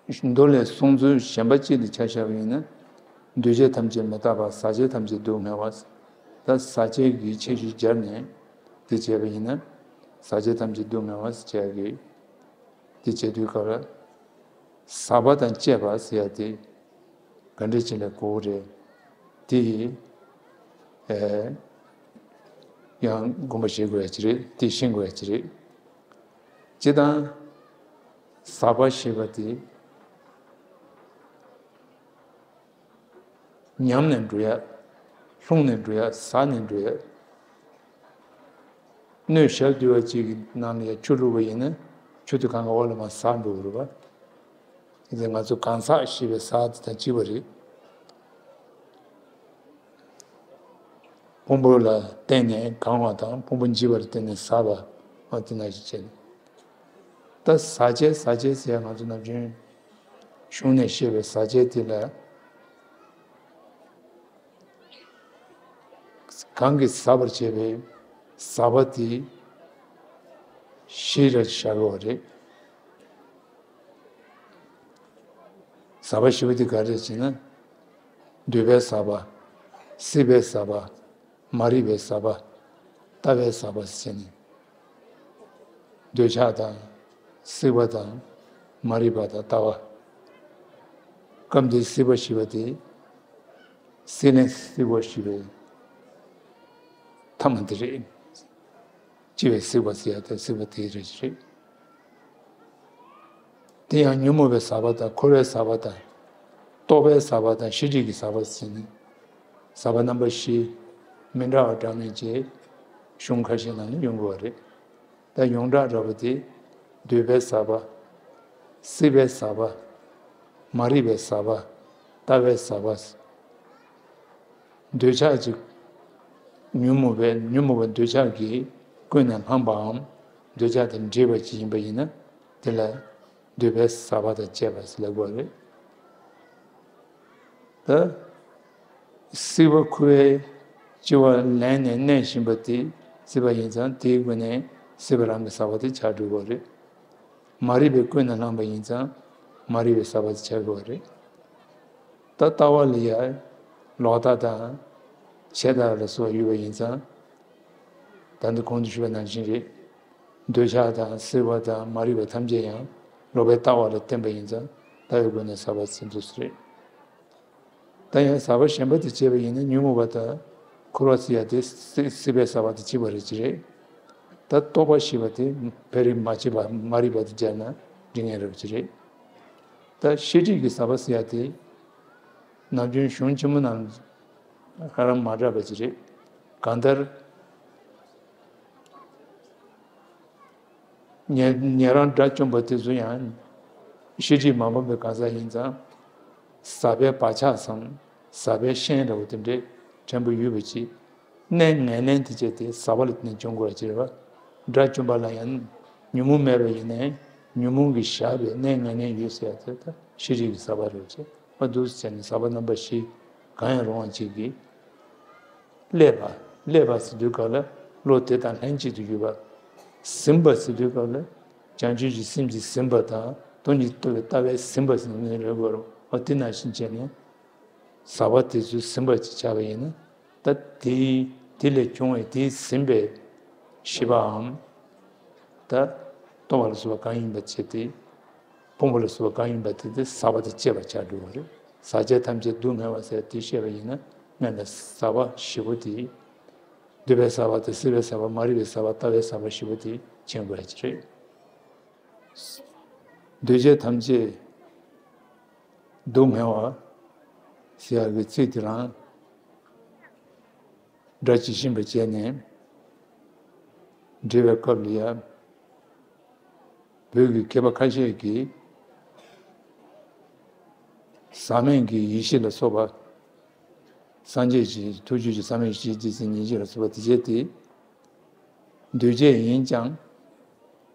མདོ་ལས་གསུང་ཚུལ་གཞན་པ་གཅིག་ལ་ཆ་བཞག་པ་ཡིན་ན། འདུས་བྱས་ཐམས་ཅད་མི་རྟག་པ། ཟག་བཅས་ཐམས་ཅད་སྡུག་བསྔལ་བ། ད་ཟག་བཅས་ཀྱི་ཁྱད་ཆོས་སྦྱར་ནས་དེ་བྱས་པ་ཡིན་ན། ཟག་བཅས་ཐམས་ཅད་སྡུག་བསྔལ་བ་ཟེར་བྱས་ཀྱི། དེ་བྱས་དུས་སྐབས་ལ། ཟག་པ་དང་བཅས་པ་ཟེར་ཡ་དེ་ག་འདྲ་ཅིག་ལ་གོ་བ་རེད། དེ་ཡིས། ཨེ། ཡང་དགོངས་པ་བཞེས་དགོས་ཡ་ཅིག་རེད། དེ་ཤེས་དགོས་ཡ་ཅིག་རེད། སྤྱིར་བཏང་། ཟག་པ་ཞེས་པ་དེ། ཉམས་ནས་འགྲོ་ཡ། ལྷུང་ནས་འགྲོ་ཡ། ཟག་ནས་འགྲོ་ཡ། སྣོད་ཞབས་རྡོལ་བ་གཅིག་གི་ནང་ལ་ཡ་ཆུ་བླུགས་པ་ཡིན་ན་ཆུ་དེ་གང་ག་འོག་ལ་མར་ཟག་འགྲོ་གི་རེད་པ། དེ་ང་ཚོ་གང་ཟག་ཞེས་པའི་ཟག་དེ་དང་གཅིག་པ་རེད། ཕུང་པོ་ལ་བརྟེན་ནས་གང་བ་དང་ཕུང་པོ་འཇིག་པ་ལ་བརྟེན་ནས་ཟག་པ། འོ་དེ་ནང་བཞིན་བྱས་ནས། ད་ཟག་བཅས་ཟག་བཅས་ཟེར་ཡ་ང་ཚོ་ནམ་རྒྱུན་གཞུང་ནས་བཤད་པའི་ཟག་བཅས་དེ་ལ། གང་གིས་ཟག་པར་བྱེད་པའི་ཟག་པ་དེ་བཞི་རེ་བཞག་ཡོད་རེད། ཟག་པ་བཞི་པོ་དེ་ག་རེ་རེད་ཟེར་ན། འདོད་པའི་ཟག་པ། སྲེད་པའི་ཟག་པ། མ་རིག་པའི་ཟག་པ། ལྟ་བའི་ཟག་པ་ཟེར་ནས། འདོད་ཆགས་དང་། སྲེད་པ་དང་། མ་རིག་པ་དང་ལྟ་བ། སྐབས་འདིའི་སྲེད་པ་ཞེས་པ་དེ། སྲེད་ལེན་སྲེད་པ་ཞེས་པའི་ཐ་མ་འདི་རེད། ལྕི་བའི་སྲེད་པ་ཟེར་ཡ་དེ་སྲེད་པ་དེ་རེད་ཅེས་རེད། དེ་ཡང་ཉོན་མོངས་པའི་ཟག་པ་དང་འཁོར་བའི་ཟག་པ་དང་། རྟོག་པའི་ཟག་པ་དང་ཤེས་སྒྲིབ་ཀྱི་ཟག་པ་ཟེར་ནས། ཟག་པ་རྣམ་པ་བཞི་མི་འདྲ་བ་འདྲ་མིན་གྱི་གཞུང་ཁ་ཤས་ནང་ནས་ཡོང་གི་བ་རེད། ད་ཡོངས་གྲགས་འདྲ་བོ་དེ། འདོད་པའི་ཟག་པ། སྲེད་པའི་ཟག་པ། མ་རིག་པའི་ཟག་པ། ལྟ་བའི་ཟག་པ། འདོད་ཆགས་ཀྱི། ཉོན་མོངས་པའི་ཉོན་མོངས་པའི་འདོད་ཆགས་ཀྱིས་ཀུན་ནས་བསླངས་པའམ། འདོད་ཆགས་དང་འདྲེས་པ་ཅིག་ཡིན་པ་ཡིན་ན། དེ་ལ་འདོད་པའི་ཟག་པ་དང་བཅས་པ་ཟེར་ལབ་དགོས་རེད། ད། སྲེད་པ་ཁུ་བའི་ལྕི་བ་ལེན་ནས་གནས་བཞིན་པ་དེ་སྲེད་པ་ཡིན་ཙང་དེའི་སྒོ་ནས་སྲེད་པ་རང་གི་ཟག་པ་དེ་ཆགས་འགྲོ་གི་རེད། མ་རིག་པས་ཀུན་ནས་བསླངས་པ་ཡིན་ཙང་མ་རིག་པའི་ཟག་པ་དེ་ཆགས་དགོས་རེད། ད་ལྟ་བ་ལ་ཡ། ལོག་ལྟ་དང་། ཆད་ལྟ་ལ་སོགས་ཡོད་པ་ཡིན་ཙང་། ད་འདི་གོང་དུ་ཞུས་པ་ནང་བཞིན་རེད། འདོད་ཆགས་དང་སྲེད་པ་དང་མ་རིག་པ་ཐམས་ཅད་ཡང་ལོག་པའི་ལྟ་བ་ལ་བརྟེན་པ་ཡིན་ཙང་ལྟ་བའི་སྒོ་ནས་ཟག་པ་ཟེར་འདུག་སེ་རེད། ད་ཡང་ཟག་པ་གཞན་པ་དེ་བྱས་པ་ཡིན་ན་ཉོན་མོངས་པ་དང་འཁོར་བ་ཟེར་ཡ་དེ་སྲེད་སྲེད་པའི་ཟག་པ་དེ་གཅིག་པ་རེད་ཅེས་རེད། ད་རྟོག་པ་ཞེས་པ་དེ་བེ་རི་མ་བྱས་པ་མ་རིག་པ་དེ་སྦྱར་ན་འགྲིག་ངེས་རེད་ཅེས་རེད། ད་ཤེས་སྒྲིབ་ཀྱི་ཟག་པ་ཟེར་ཡ་དེ་ནམ་རྒྱུན་གཞུང་ཆེན་མོ་ནང་ཧ་ལམ་མ་གྲགས་པ་ཅིག་རེད། གང་ལྟར། ཉེ་ཉེ་རང་དགྲ་བཅོམ་པ་དེ་ཚོ་ཡང་ཤེས་སྒྲིབ་མ་སྤངས་པའི་གང་ཟག་ཡིན་ཙང་། ཟག་པའི་བག་ཆགས་སམ། ཟག་པའི་ཤན་འདྲ་བོ་དེ་འདྲའི་ཕྲན་བུ་ཡོད་པ་ཅིག་གནས་ངན་ལེན་དེ་བྱས་ཏེ་ཟག་པ་ལ་བརྟེན་ནས་འབྱུང་དགོས་པ་ཅིག་རེད་བ། དགྲ་བཅོམ་པ་ལ་ཡང་ཉོན་མོངས་མེད་པ་ཡིན་ནའི་ཉོན་མོངས་ཀྱིས་བཞག་པའི་གནས་ངན་ལེན་ཡོད་ཟེར་ཡ་དེ་ད་ཤེས་སྒྲིབ་ཀྱི་ཟག་པ་རེད་བ་ཅིག་འོ་འདུག་སེ་བྱས་ནས་ཟག་པ་རྣམ་པ་བཞི་གང་ཡང་རུང་བ་ཅིག་གིས། བསླད་པ། བསླད་པ་ཟེར་དུས་སྐབས་ལ་བློ་དེ་དང་ལྷན་ཅིག་ཏུ་ཡོད་པ། ཟིན་པ་ཟེར་དུས་སྐབས་ལ་བྱང་ཆུབ་ཀྱི་སེམས་ཀྱིས་ཟིན་པ་དང་སྟོང་ཉིད་རྟོགས་པའི་ལྟ་བས་ཟིན་པ་ཟེར་ནས་རེད་དགོས་རུང་འོ་དེ་ནང་བཞིན་བྱས་ནས་ཟག་པ་དེ་ཚོས་ཟིན་པ་ཅིག་ཆགས་པ་ཡིན་ན་ད་དེའི་དེ་ལས་བྱུང་བའི་དེས་ཟིན་པའི་ཤེས་པའམ། ད་རྟོག་པ་ལ་སོགས་པ་གང་ཡིན་པ་བྱས་ཏེ། སྤོང་བ་ལ་སོགས་པ་གང་ཡིན་པ་དེ་དེ་ཟག་པ་དང་བཅས་པ་ཆགས་འགྲོ་བ་རེད། ཟག་བཅས་ཐམས་ཅད་སྡུག་བསྔལ་བ་ཟེར་དེ་བཤད་པ་ཡིན་ན་སྔོན་ལ་ཟག་པ་བཞི་པོ་དེ། འདོད་པའི་ཟག་པ་དང་སྲེད་པའི་ཟག་པ་མ་རིག་པའི་ཟག་པ་ལྟ་བའི་ཟག་པ་བཞི་པོ་དེ་མཁྱེན་དགོས་ཀྱི་རེད། འདུས་བྱས་ཐམས་ཅད་སྡུག་བསྔལ་བ་ཟེར་ཡག་གི་ཚིག་དེ་རང་སྒྲ་ཇི་བཞིན་པ་བྱས་ནས་འབྲི་བའི་སྐབས་ལ་ཡང་། བོད་ཀྱི་མཁས་པ་ཁ་ཤས་ཀྱིས་ཟག་མེད་ཀྱི་ཡེ་ཤེས་ལ་སོགས་པ། སངས་རྒྱས་ཀྱི་ཐུགས་རྒྱུད་ཀྱི་ཟག་མེད་ཡེ་ཤེས་རྗེས་བཙུན་ཉིད་ཀྱི་ལ་སོགས་པ་དེ་བྱས་ཏེ། འདུས་བྱས་ཡིན་ཀྱང་།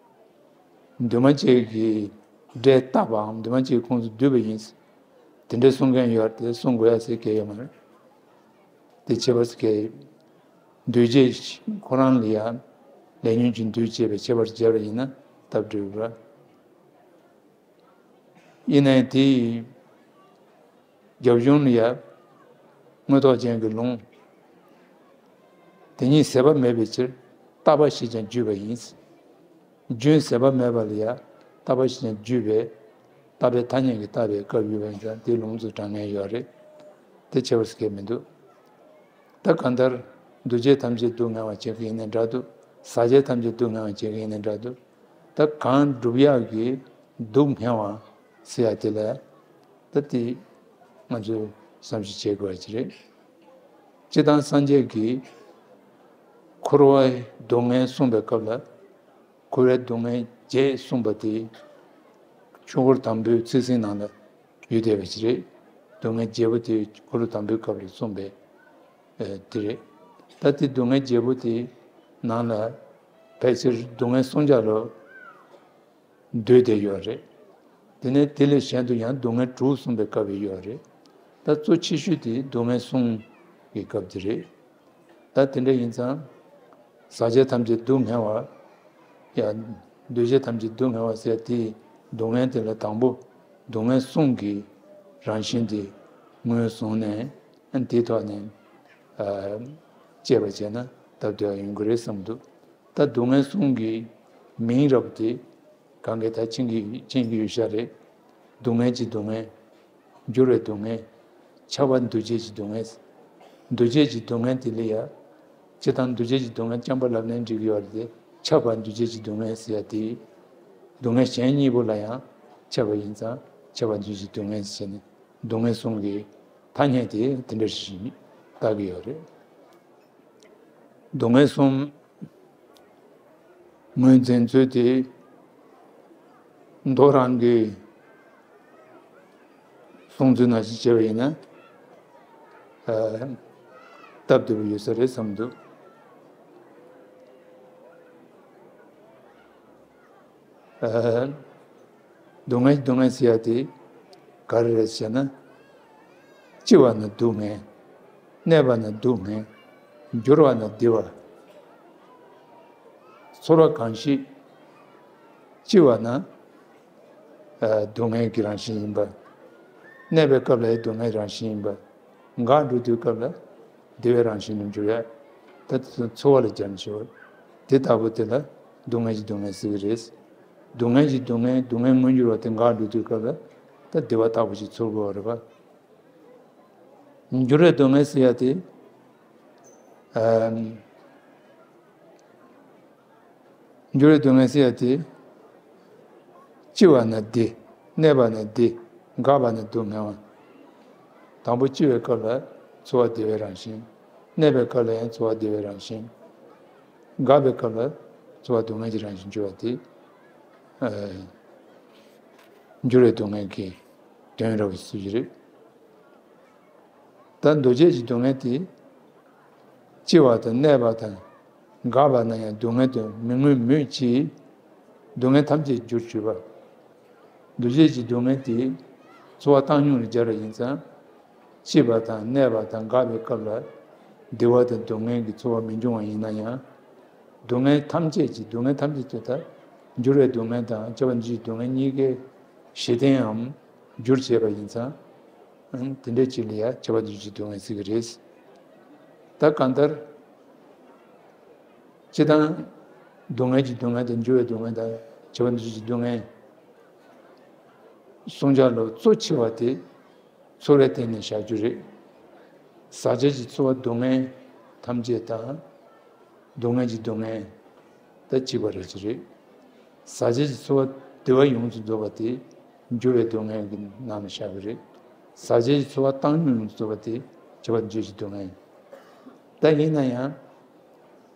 འདུས་མ་བྱས་ཀྱི་སྒྲས་བཏགས་པའམ་འདུས་མ་བྱས་ཀྱི་ཁོངས་སུ་འདུས་པ་ཡིན། དེ་འདྲའི་གསུང་མཁན་ཡོད་དེ་གསུང་དགོས་ཡ་ཟེར་གལ་ཡོད་མ་རེད། དེ་ཁྱད་པར་ཟེར་གལ་ཡོད། འདུས་བྱས་ཁོ་རང་ལ་ཡང་ལས་ཉོན་གྱི་འདུས་བྱས་པའི་ཁྱད་པར་སྦྱར་བ་ཡིན་ན་སྟབས་འགྲིག་པ། ཡིན་ནའི་དེའི་རྒྱབ་ལྗོངས་ལ་ཡང་དངོས་ཐོག་ཅན་གྱི་ལུང་། དེ་ཉིད་ཟད་པ་མེད་པའི་ཕྱིར་བཏགས་པ་ཞེས་ཀྱང་བརྗོད་པ་ཡིན། རྒྱུན་ཟད་པ་མེད་པ་ལ་ཡང་བཏགས་པ་ཞེས་ཀྱང་བརྗོད་པས་བཏགས་པའི་ཐ་སྙད་ཀྱིས་བཏགས་པའི་སྐབས་ཡོད་པ་ཡིན་ཙང་དེའི་ལུང་ཚོ་དྲང་ངེས་ཡོད་རེད། དེ་ཁྱད་པར་ཟེར་གྱི་མི་འདུག་ད་གང་ལྟར་འདུས་བྱས་ཐམས་ཅད་སྡུག་བསྔལ་བ་བྱེད་ཀྱི་ཡིན་ནའི་འདྲ་འདུག་ཟག་བཅས་ཐམས་ཅད་སྡུག་བསྔལ་བ་བྱེད་ཀྱི་ཡིན་ནའི་འདྲ་འདུག་ད་གང་སྒྲུབ་ཡག་གི་སྡུག་བསྔལ་བ་ཟེར་ཡ་དེ་ལ་ད་དེ་ང་ཚོས་བསམ་གཞིག་བྱེད་དགོས་པ་ཅིག་རེད། སྤྱིར་བཏང་སངས་རྒྱས་ཀྱིས་འཁོར་བའི་སྡུག་བསྔལ་གསུངས་པའི་སྐབས་ལ། འཁོར་བའི་སྡུག་བསྔལ་བརྒྱད་གསུངས་པ་དེ། ཆོས་འཁོར་དང་པོའི་ཚིག་ཟིན་ནང་ལ་ཡོད་བསྡད་པ་ཞིག་རེད། སྡུག་བསྔལ་བརྒྱད་པོ་དེ་འཁོར་ལོ་དང་པོའི་སྐབས་ལ་གསུངས་པའི་ཨ་དེ་རེད། ད་དེ་སྡུག་བསྔལ་བརྒྱད་པོ་དེ་ནང་ལ་ཕལ་ཆེར་སྡུག་བསྔལ་སུམ་བརྒྱ་ལ་འདུས་བསྡད་ཡོད་རེད། དེ་ནས་དེ་ལས་གཞན་དུ་ཡང་སྡུག་བསྔལ་དྲུག་གསུངས་པའི་སྐབས་ཡོད་རེད། ད་གཙོ་ཆེ་ཤོས་དེ་སྡུག་བསྔལ་གསུམ་གྱི་སྐབས་དེ་རེད། ད་དེ་འདྲ་ཡིན་ཙང་། ཟག་བཅས་ཐམས་ཅད་སྡུག་བསྔལ་བ། ཡང་འདུས་བྱས་ཐམས་ཅད་སྡུག་བསྔལ་བ་ཟེར་དེའི་སྡུག་བསྔལ་དེ་ལ་དང་པོ་སྡུག་བསྔལ་གསུམ་གྱི་རང་བཞིན་དེ་ངོས་བཟུང་ནས་དེའི་ཐོག་ནས་ཨ་དཔྱད་པ་བྱས་ན་སྟབས་བདེ་བ་ཡོང་གི་རེད་བསམ་འདུག་ད་སྡུག་བསྔལ་གསུམ་གྱི་མིང་རབ་དེ་གང་ག་ད་མཁྱེན་གྱི་མཁྱེན་གྱི་ཡོད་ཤག་རེད། སྡུག་བསྔལ་གྱི་སྡུག་བསྔལ། འགྱུར་བའི་སྡུག་བསྔལ། ཁྱབ་པ་འདུ་བྱེད་ཀྱི་སྡུག་བསྔལ། འདུ་བྱེད་ཀྱི་སྡུག་བསྔལ་དེ་ལ་ཡ། སྤྱིར་བཏང་འདུ་བྱེད་ཀྱི་སྡུག་བསྔལ་རྐྱང་པ་ལབ་ནའི་འགྲིག་གི་ཡོད་རེད་དེ། ཁྱབ་པ་འདུ་བྱེད་ཀྱི་སྡུག་བསྔལ་ཟེར་ཡ་དེ། སྡུག་བསྔལ་གཞན་གཉིས་པོ་ལ་ཡང་ཁྱབ་པ་ཡིན་ཙང་ཁྱབ་པ་འདུ་བྱེད་ཀྱི་སྡུག་བསྔལ་ཟེར་ནས་སྡུག་བསྔལ་གསུམ་གྱི་ཐ་སྙད་དེ་དེ་འདྲ་ཞིག་བཏགས་ཀྱི་ཡོད་རེད། སྡུག་བསྔལ་གསུམ་ངོས་འཛིན་ཚུལ་དེ་མདོ་རང་གི་གསུང་ཚུལ་ནང་བཞིན་བྱས་པ་ཡིན་ན་ཨ་སྟབས་བདེ་པོ་ཡོད་ས་རེད་བསམ་འདུག་ཨ། སྡུག་བསྔལ་སྡུག་བསྔལ་ཟེར་ཡ་དེ་ག་རེ་རེད་ཟེར་ན། སྐྱེ་བ་ན་སྡུག་བསྔལ། གནས་པ་ན་སྡུག་བསྔལ། འགྱུར་བ་ན་བདེ་བ། ཚོར་བ་གང་ཞིག་སྐྱེ་བ་ན་ཨ་སྡུག་བསྔལ་གྱི་རང་བཞིན་ཡིན་པ། གནས་པའི་སྐབས་ལ་ཡང་སྡུག་བསྔལ་རང་བཞིན་ཡིན་པ། འགག་འགྲོ་དུས་སྐབས་ལ་བདེ་བའི་རང་བཞིན་དུ་འགྱུར་ཡ། ད་དེ་ཚོ་ཚོར་བ་ལ་སྦྱར་ནས་ཞུ་བ། དེ་ལྟ་བུ་དེ་ལ་སྡུག་བསྔལ་གྱི་སྡུག་བསྔལ་ཟེར་གྱི་རེད། སྡུག་བསྔལ་གྱི་སྡུག་བསྔལ་སྡུག་བསྔལ་མངོན་གྱུར་བ་དེ་འགག་འགྲོ་དུས་སྐབས་ལ་ད་བདེ་བ་ལྟ་བུ་ཞིག་ཚོར་དགོས་པ་རེད་པ། འགྱུར་བའི་སྡུག་བསྔལ་ཟེར་ཡ་དེ། ཨམ། འགྱུར་བའི་སྡུག་བསྔལ་ཟེར་ཡ་དེ། སྐྱེ་བ་ན་བདེ། གནས་པ་ན་བདེ། འགགས་པ་ནི་སྡུག་བསྔལ་བ། དང་པོ་སྐྱེ་བའི་སྐབས་ལ་ཚོར་བ་བདེ་བའི་རང་བཞིན། གནས་པའི་སྐབས་ལ་ཡང་ཚོར་བ་བདེ་བའི་རང་བཞིན། འགག་པའི་སྐབས་ལ་ཚོར་བ་སྡུག་བསྔལ་གྱི་རང་བཞིན་འགྱུར་བ་དེ། ཨ། འགྱུར་བའི་སྡུག་བསྔལ་གྱི་དོན་ར་བའི་ཚུལ་གྱིས་རེད། ད་འདུ་བྱེད་ཀྱི་སྡུག་བསྔལ་དེ། སྐྱེ་བ་དང་གནས་པ་དང་འགག་པ་ན་ཡང་སྡུག་བསྔལ་དུ་མི་མངོན་མོད་ཀྱི། སྡུག་བསྔལ་ཐམས་ཅད་རྒྱུར་གྱུར་པ། འདུ་བྱེད་ཀྱི་སྡུག་བསྔལ་དེ་ཚོར་བ་བཏང་སྙོམས་ལ་སྦྱར་བ་ཡིན་ཙང་། སྐྱེས་པ་དང་གནས་པ་དང་འགག་པའི་སྐབས་ལ་བདེ་བ་དང་སྡུག་བསྔལ་གྱི་ཚོར་བ་མི་འབྱུང་བ་ཡིན་ན་ཡང་། སྡུག་བསྔལ་ཐམས་ཅད་ཀྱི་སྡུག་བསྔལ་ཐམས་ཅད་དེ་དག་འགྱུར་བའི་སྡུག་བསྔལ་དང་ཁྱབ་པ་འདུ་བྱེད་ཀྱི་སྡུག་བསྔལ་གཉིས་ཀའི་གཞི་རྟེན་འམ་རྒྱུར་བྱས་པ་ཡིན་ཙང་། དེ་འདྲའི་ཅིག་ལ་ཡང་ཁྱབ་པ་འདུ་བྱེད་ཀྱི་སྡུག་བསྔལ་ཟེར་གྱི་རེད། ད་གང་ལྟར། སྤྱིར་བཏང་། སྡུག་བསྔལ་གྱི་སྡུག་བསྔལ་དང་འགྱུར་བའི་སྡུག་བསྔལ་དང་ཁྱབ་པ་འདུ་བྱེད་ཀྱི་སྡུག་བསྔལ། གསུམ་ཆར་ལ་གཙོ་ཆེ་བ་དེ་ཚོར་བའི་སྟེང་ནས་བཞག་རྒྱུ་རེད། ཟག་བཅས་ཀྱི་ཚོར་བ་སྡུག་བསྔལ་ཐམས་ཅད་དང་། སྡུག་བསྔལ་གྱི་སྡུག་བསྔལ་དང་གཅིག་པ་རེད་ཀྱི་རེད། ཟག་བཅས་ཀྱི་ཚོར་བ་བདེ་བ་ཡོངས་སུ་རྫོགས་པ་དེ་འགྱུར་བའི་སྡུག་བསྔལ་གྱི་ནང་ལ་བཞག་གི་རེད། ཟག་བཅས་ཀྱི་ཚོར་བ་བཏང་སྙོམས་ཡོངས་སུ་རྫོགས་པ་དེ་ཁྱབ་པ་འདུ་བྱེད་ཀྱི་སྡུག་བསྔལ། ད་ཡིན་ན་ཡང་།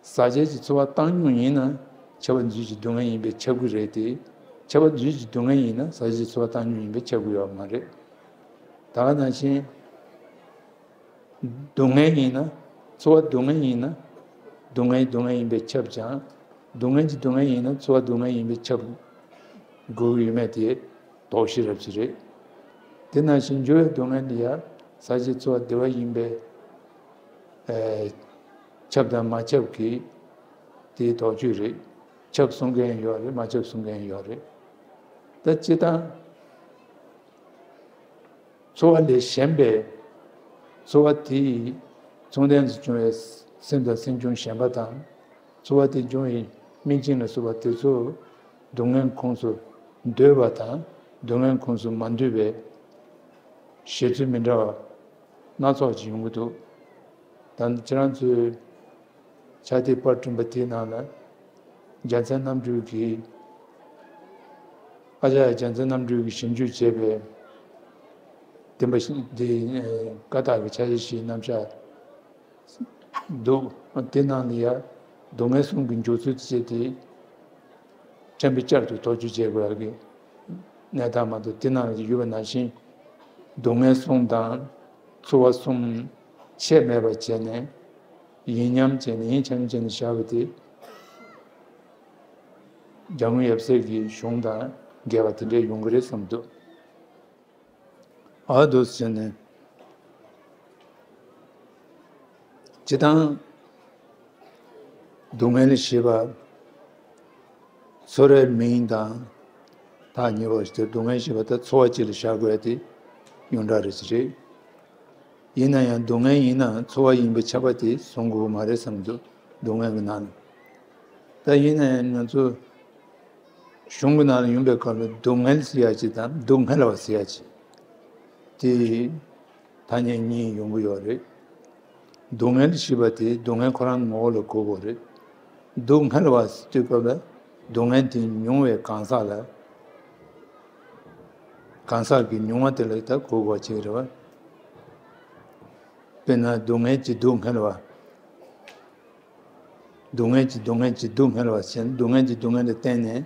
ཟག་བཅས་ཀྱི་ཚོར་བ་བཏང་སྙོམས་ཡིན་ན་ཁྱབ་པ་འདུ་བྱེད་ཀྱི་སྡུག་བསྔལ་ཡིན་པས་ཁྱབ་ཀྱི་རེད་དེ། ཁྱབ་པ་འདུ་བྱེད་ཀྱི་སྡུག་བསྔལ་ཡིན་ན་ཟག་བཅས་ཀྱི་ཚོར་བ་བཏང་སྙོམས་ཡིན་པས་ཁྱབ་ཀྱི་ཡོད་མ་རེད། ད་ག་ནང་བཞིན། སྡུག་བསྔལ་ཡིན་ན། ཚོར་བ་སྡུག་བསྔལ་ཡིན་ན། སྡུག་བསྔལ་སྡུག་བསྔལ་ཡིན་པས་ཁྱབ་ཀྱང་། སྡུག་བསྔལ་གྱི་སྡུག་བསྔལ་ཡིན་ན་ཚོར་བ་སྡུག་བསྔལ་ཡིན་པས་ཁྱབ་དགོས་ཀྱི་ཡོད་མེད་དེ་ལྡོག་ཤེས་རབ་ཅིག་རེད། དེ་ནང་བཞིན་འགྱུར་བའི་སྡུག་བསྔལ་འདི་ཡང་ཟག་བཅས་ཚོར་བ་བདེ་བ་ཡིན་པས། ཨེ། ཁྱབ་དང་མ་ཁྱབ་ཀྱི་དེའི་ལྡོག་ཕྱོགས་རེད། ཁྱབ་གསུང་མཁན་ཡོད་རེད། མ་ཁྱབ་གསུང་མཁན་ཡོད་རེད། ད་སྤྱིར་བཏང་། ཚོར་བ་ལས་གཞན་པའི་ཚོར་བ་དེ་ཡིས་མཚུངས་ལྡན་དུ་བྱུང་བའི་སེམས་དང་སེམས་བྱུང་གཞན་པ་དང་། ཚོར་བ་དེ་འབྱུང་བའི་སྨིན་ཅིང་ལ་སོགས་པ་དེ་ཚོ་སྡུག་བསྔལ་ཁོངས་སུ་འདུས་པ་དང་སྡུག་བསྔལ་ཁོངས་སུ་མ་འདུས་པའི་བཞེད་ཚུལ་མི་འདྲ་བ་སྣ་ཚོགས་ཀྱིས་ཡོང་གི་འདུག་ད་ཁྱེད་རང་ཚོའི་ཕྱག་དེབ་པར་སྐྲུན་པ་དེའི་ནང་ལ་རྒྱལ་མཚན་རྣམ་གྲོལ་གྱིས། ཨ་ཅག་རྒྱལ་མཚན་རྣམ་གྲོལ་གྱིས་ཞིབ་འཇུག་བྱས་པའི་བདེན་པ་བཞི་འདི་བཀའ་རྟགས་ཀྱི་ཕྱག་བཞེས་བཞིའི་རྣམ་གཞག་འདུག་དེ་ནང་ལ་ཡང་སྡུག་བསྔལ་གསུམ་གྱི་འཇོག་ཚུལ་བཅས་ཏེ་ཕྲན་བུ་བསྐྱར་དུ་དོགས་གཅོད་བྱེད་དགོས་ཡག་གི་གནས་སྟངས་མ་གཏོགས། དེ་ནང་ལ་ཡོད་པ་ནང་བཞིན་སྡུག་བསྔལ་གསུམ་དང་ཚོར་བ་གསུམ་ཆད་མེད་པར་བྱས་ནས་ཡིན་མཉམ་བྱས་ནས་ཡིན་ཆ་མཉམ་བྱས་ནས་བཞག་པ་དེ་འཇམ་མགོན་ཡབ་སྲས་ཀྱི་གཞུང་དང་འགལ་བ་དེ་འདྲའི་ཡོང་གི་རེད་བསམ་འདུག་ཨ་འདུག་ཟེར་ནས། སྤྱིར་བཏང་སྡུག་བསྔལ་ཞེས་པ་ཚོར་བའི་མིང་དང་ཐག་ཉེ་བ་ཞིག་སྟེ། སྡུག་བསྔལ་ཞེས་པ་དེ་ཚོར་བ་ཅིག་ལ་བཞག་དགོས་ཏེ་ཡོངས་གྲགས་རེད་ཅི་རེད། ཡིན་ན་ཡང་སྡུག་བསྔལ་ཡིན་ན་ཚོར་བ་ཡིན་པའི་ཁྱབ་པ་དེ་བཟུང་དགོས་མ་རེད་བསམ་འདུག་སྡུག་བསྔལ་གྱི་ནང་ལ། ད་ཡིན་ན་ཡང་ང་ཚོ་གཞུང་གི་ནང་ལ་ཡོང་པའི་སྐབས་ལ་སྡུག་བསྔལ་ཟེར་ཡ་ཅིག་དང་སྡུག་བསྔལ་བ་ཟེར་ཡ་ཅིག་དེ་ཐ་སྙད་གཉིས་ཡོང་གི་ཡོད་རེད། སྡུག་བསྔལ་ཞེས་པ་དེ་སྡུག་བསྔལ་ཁོ་རང་ངོ་བོ་ལ་གོ་དགོས་རེད། སྡུག་བསྔལ་བ་ཟེར་དུས་སྐབས་ལ་སྡུག་བསྔལ་དེ་མྱོང་བའི་གང་ཟག་ལ། གང་ཟག་གི་མྱོང་བ་དེ་ལ་ད་གོ་དགོས་ཅིག་རེད་བ། དཔེར་ན་སྡུག་བསྔལ་གྱི་སྡུག་བསྔལ་བ། སྡུག་བསྔལ་གྱི་སྡུག་བསྔལ་གྱི་སྡུག་བསྔལ་བ་ཞེས་ན། སྡུག་བསྔལ་གྱི་སྡུག་བསྔལ་ལ་བརྟེན་ནས་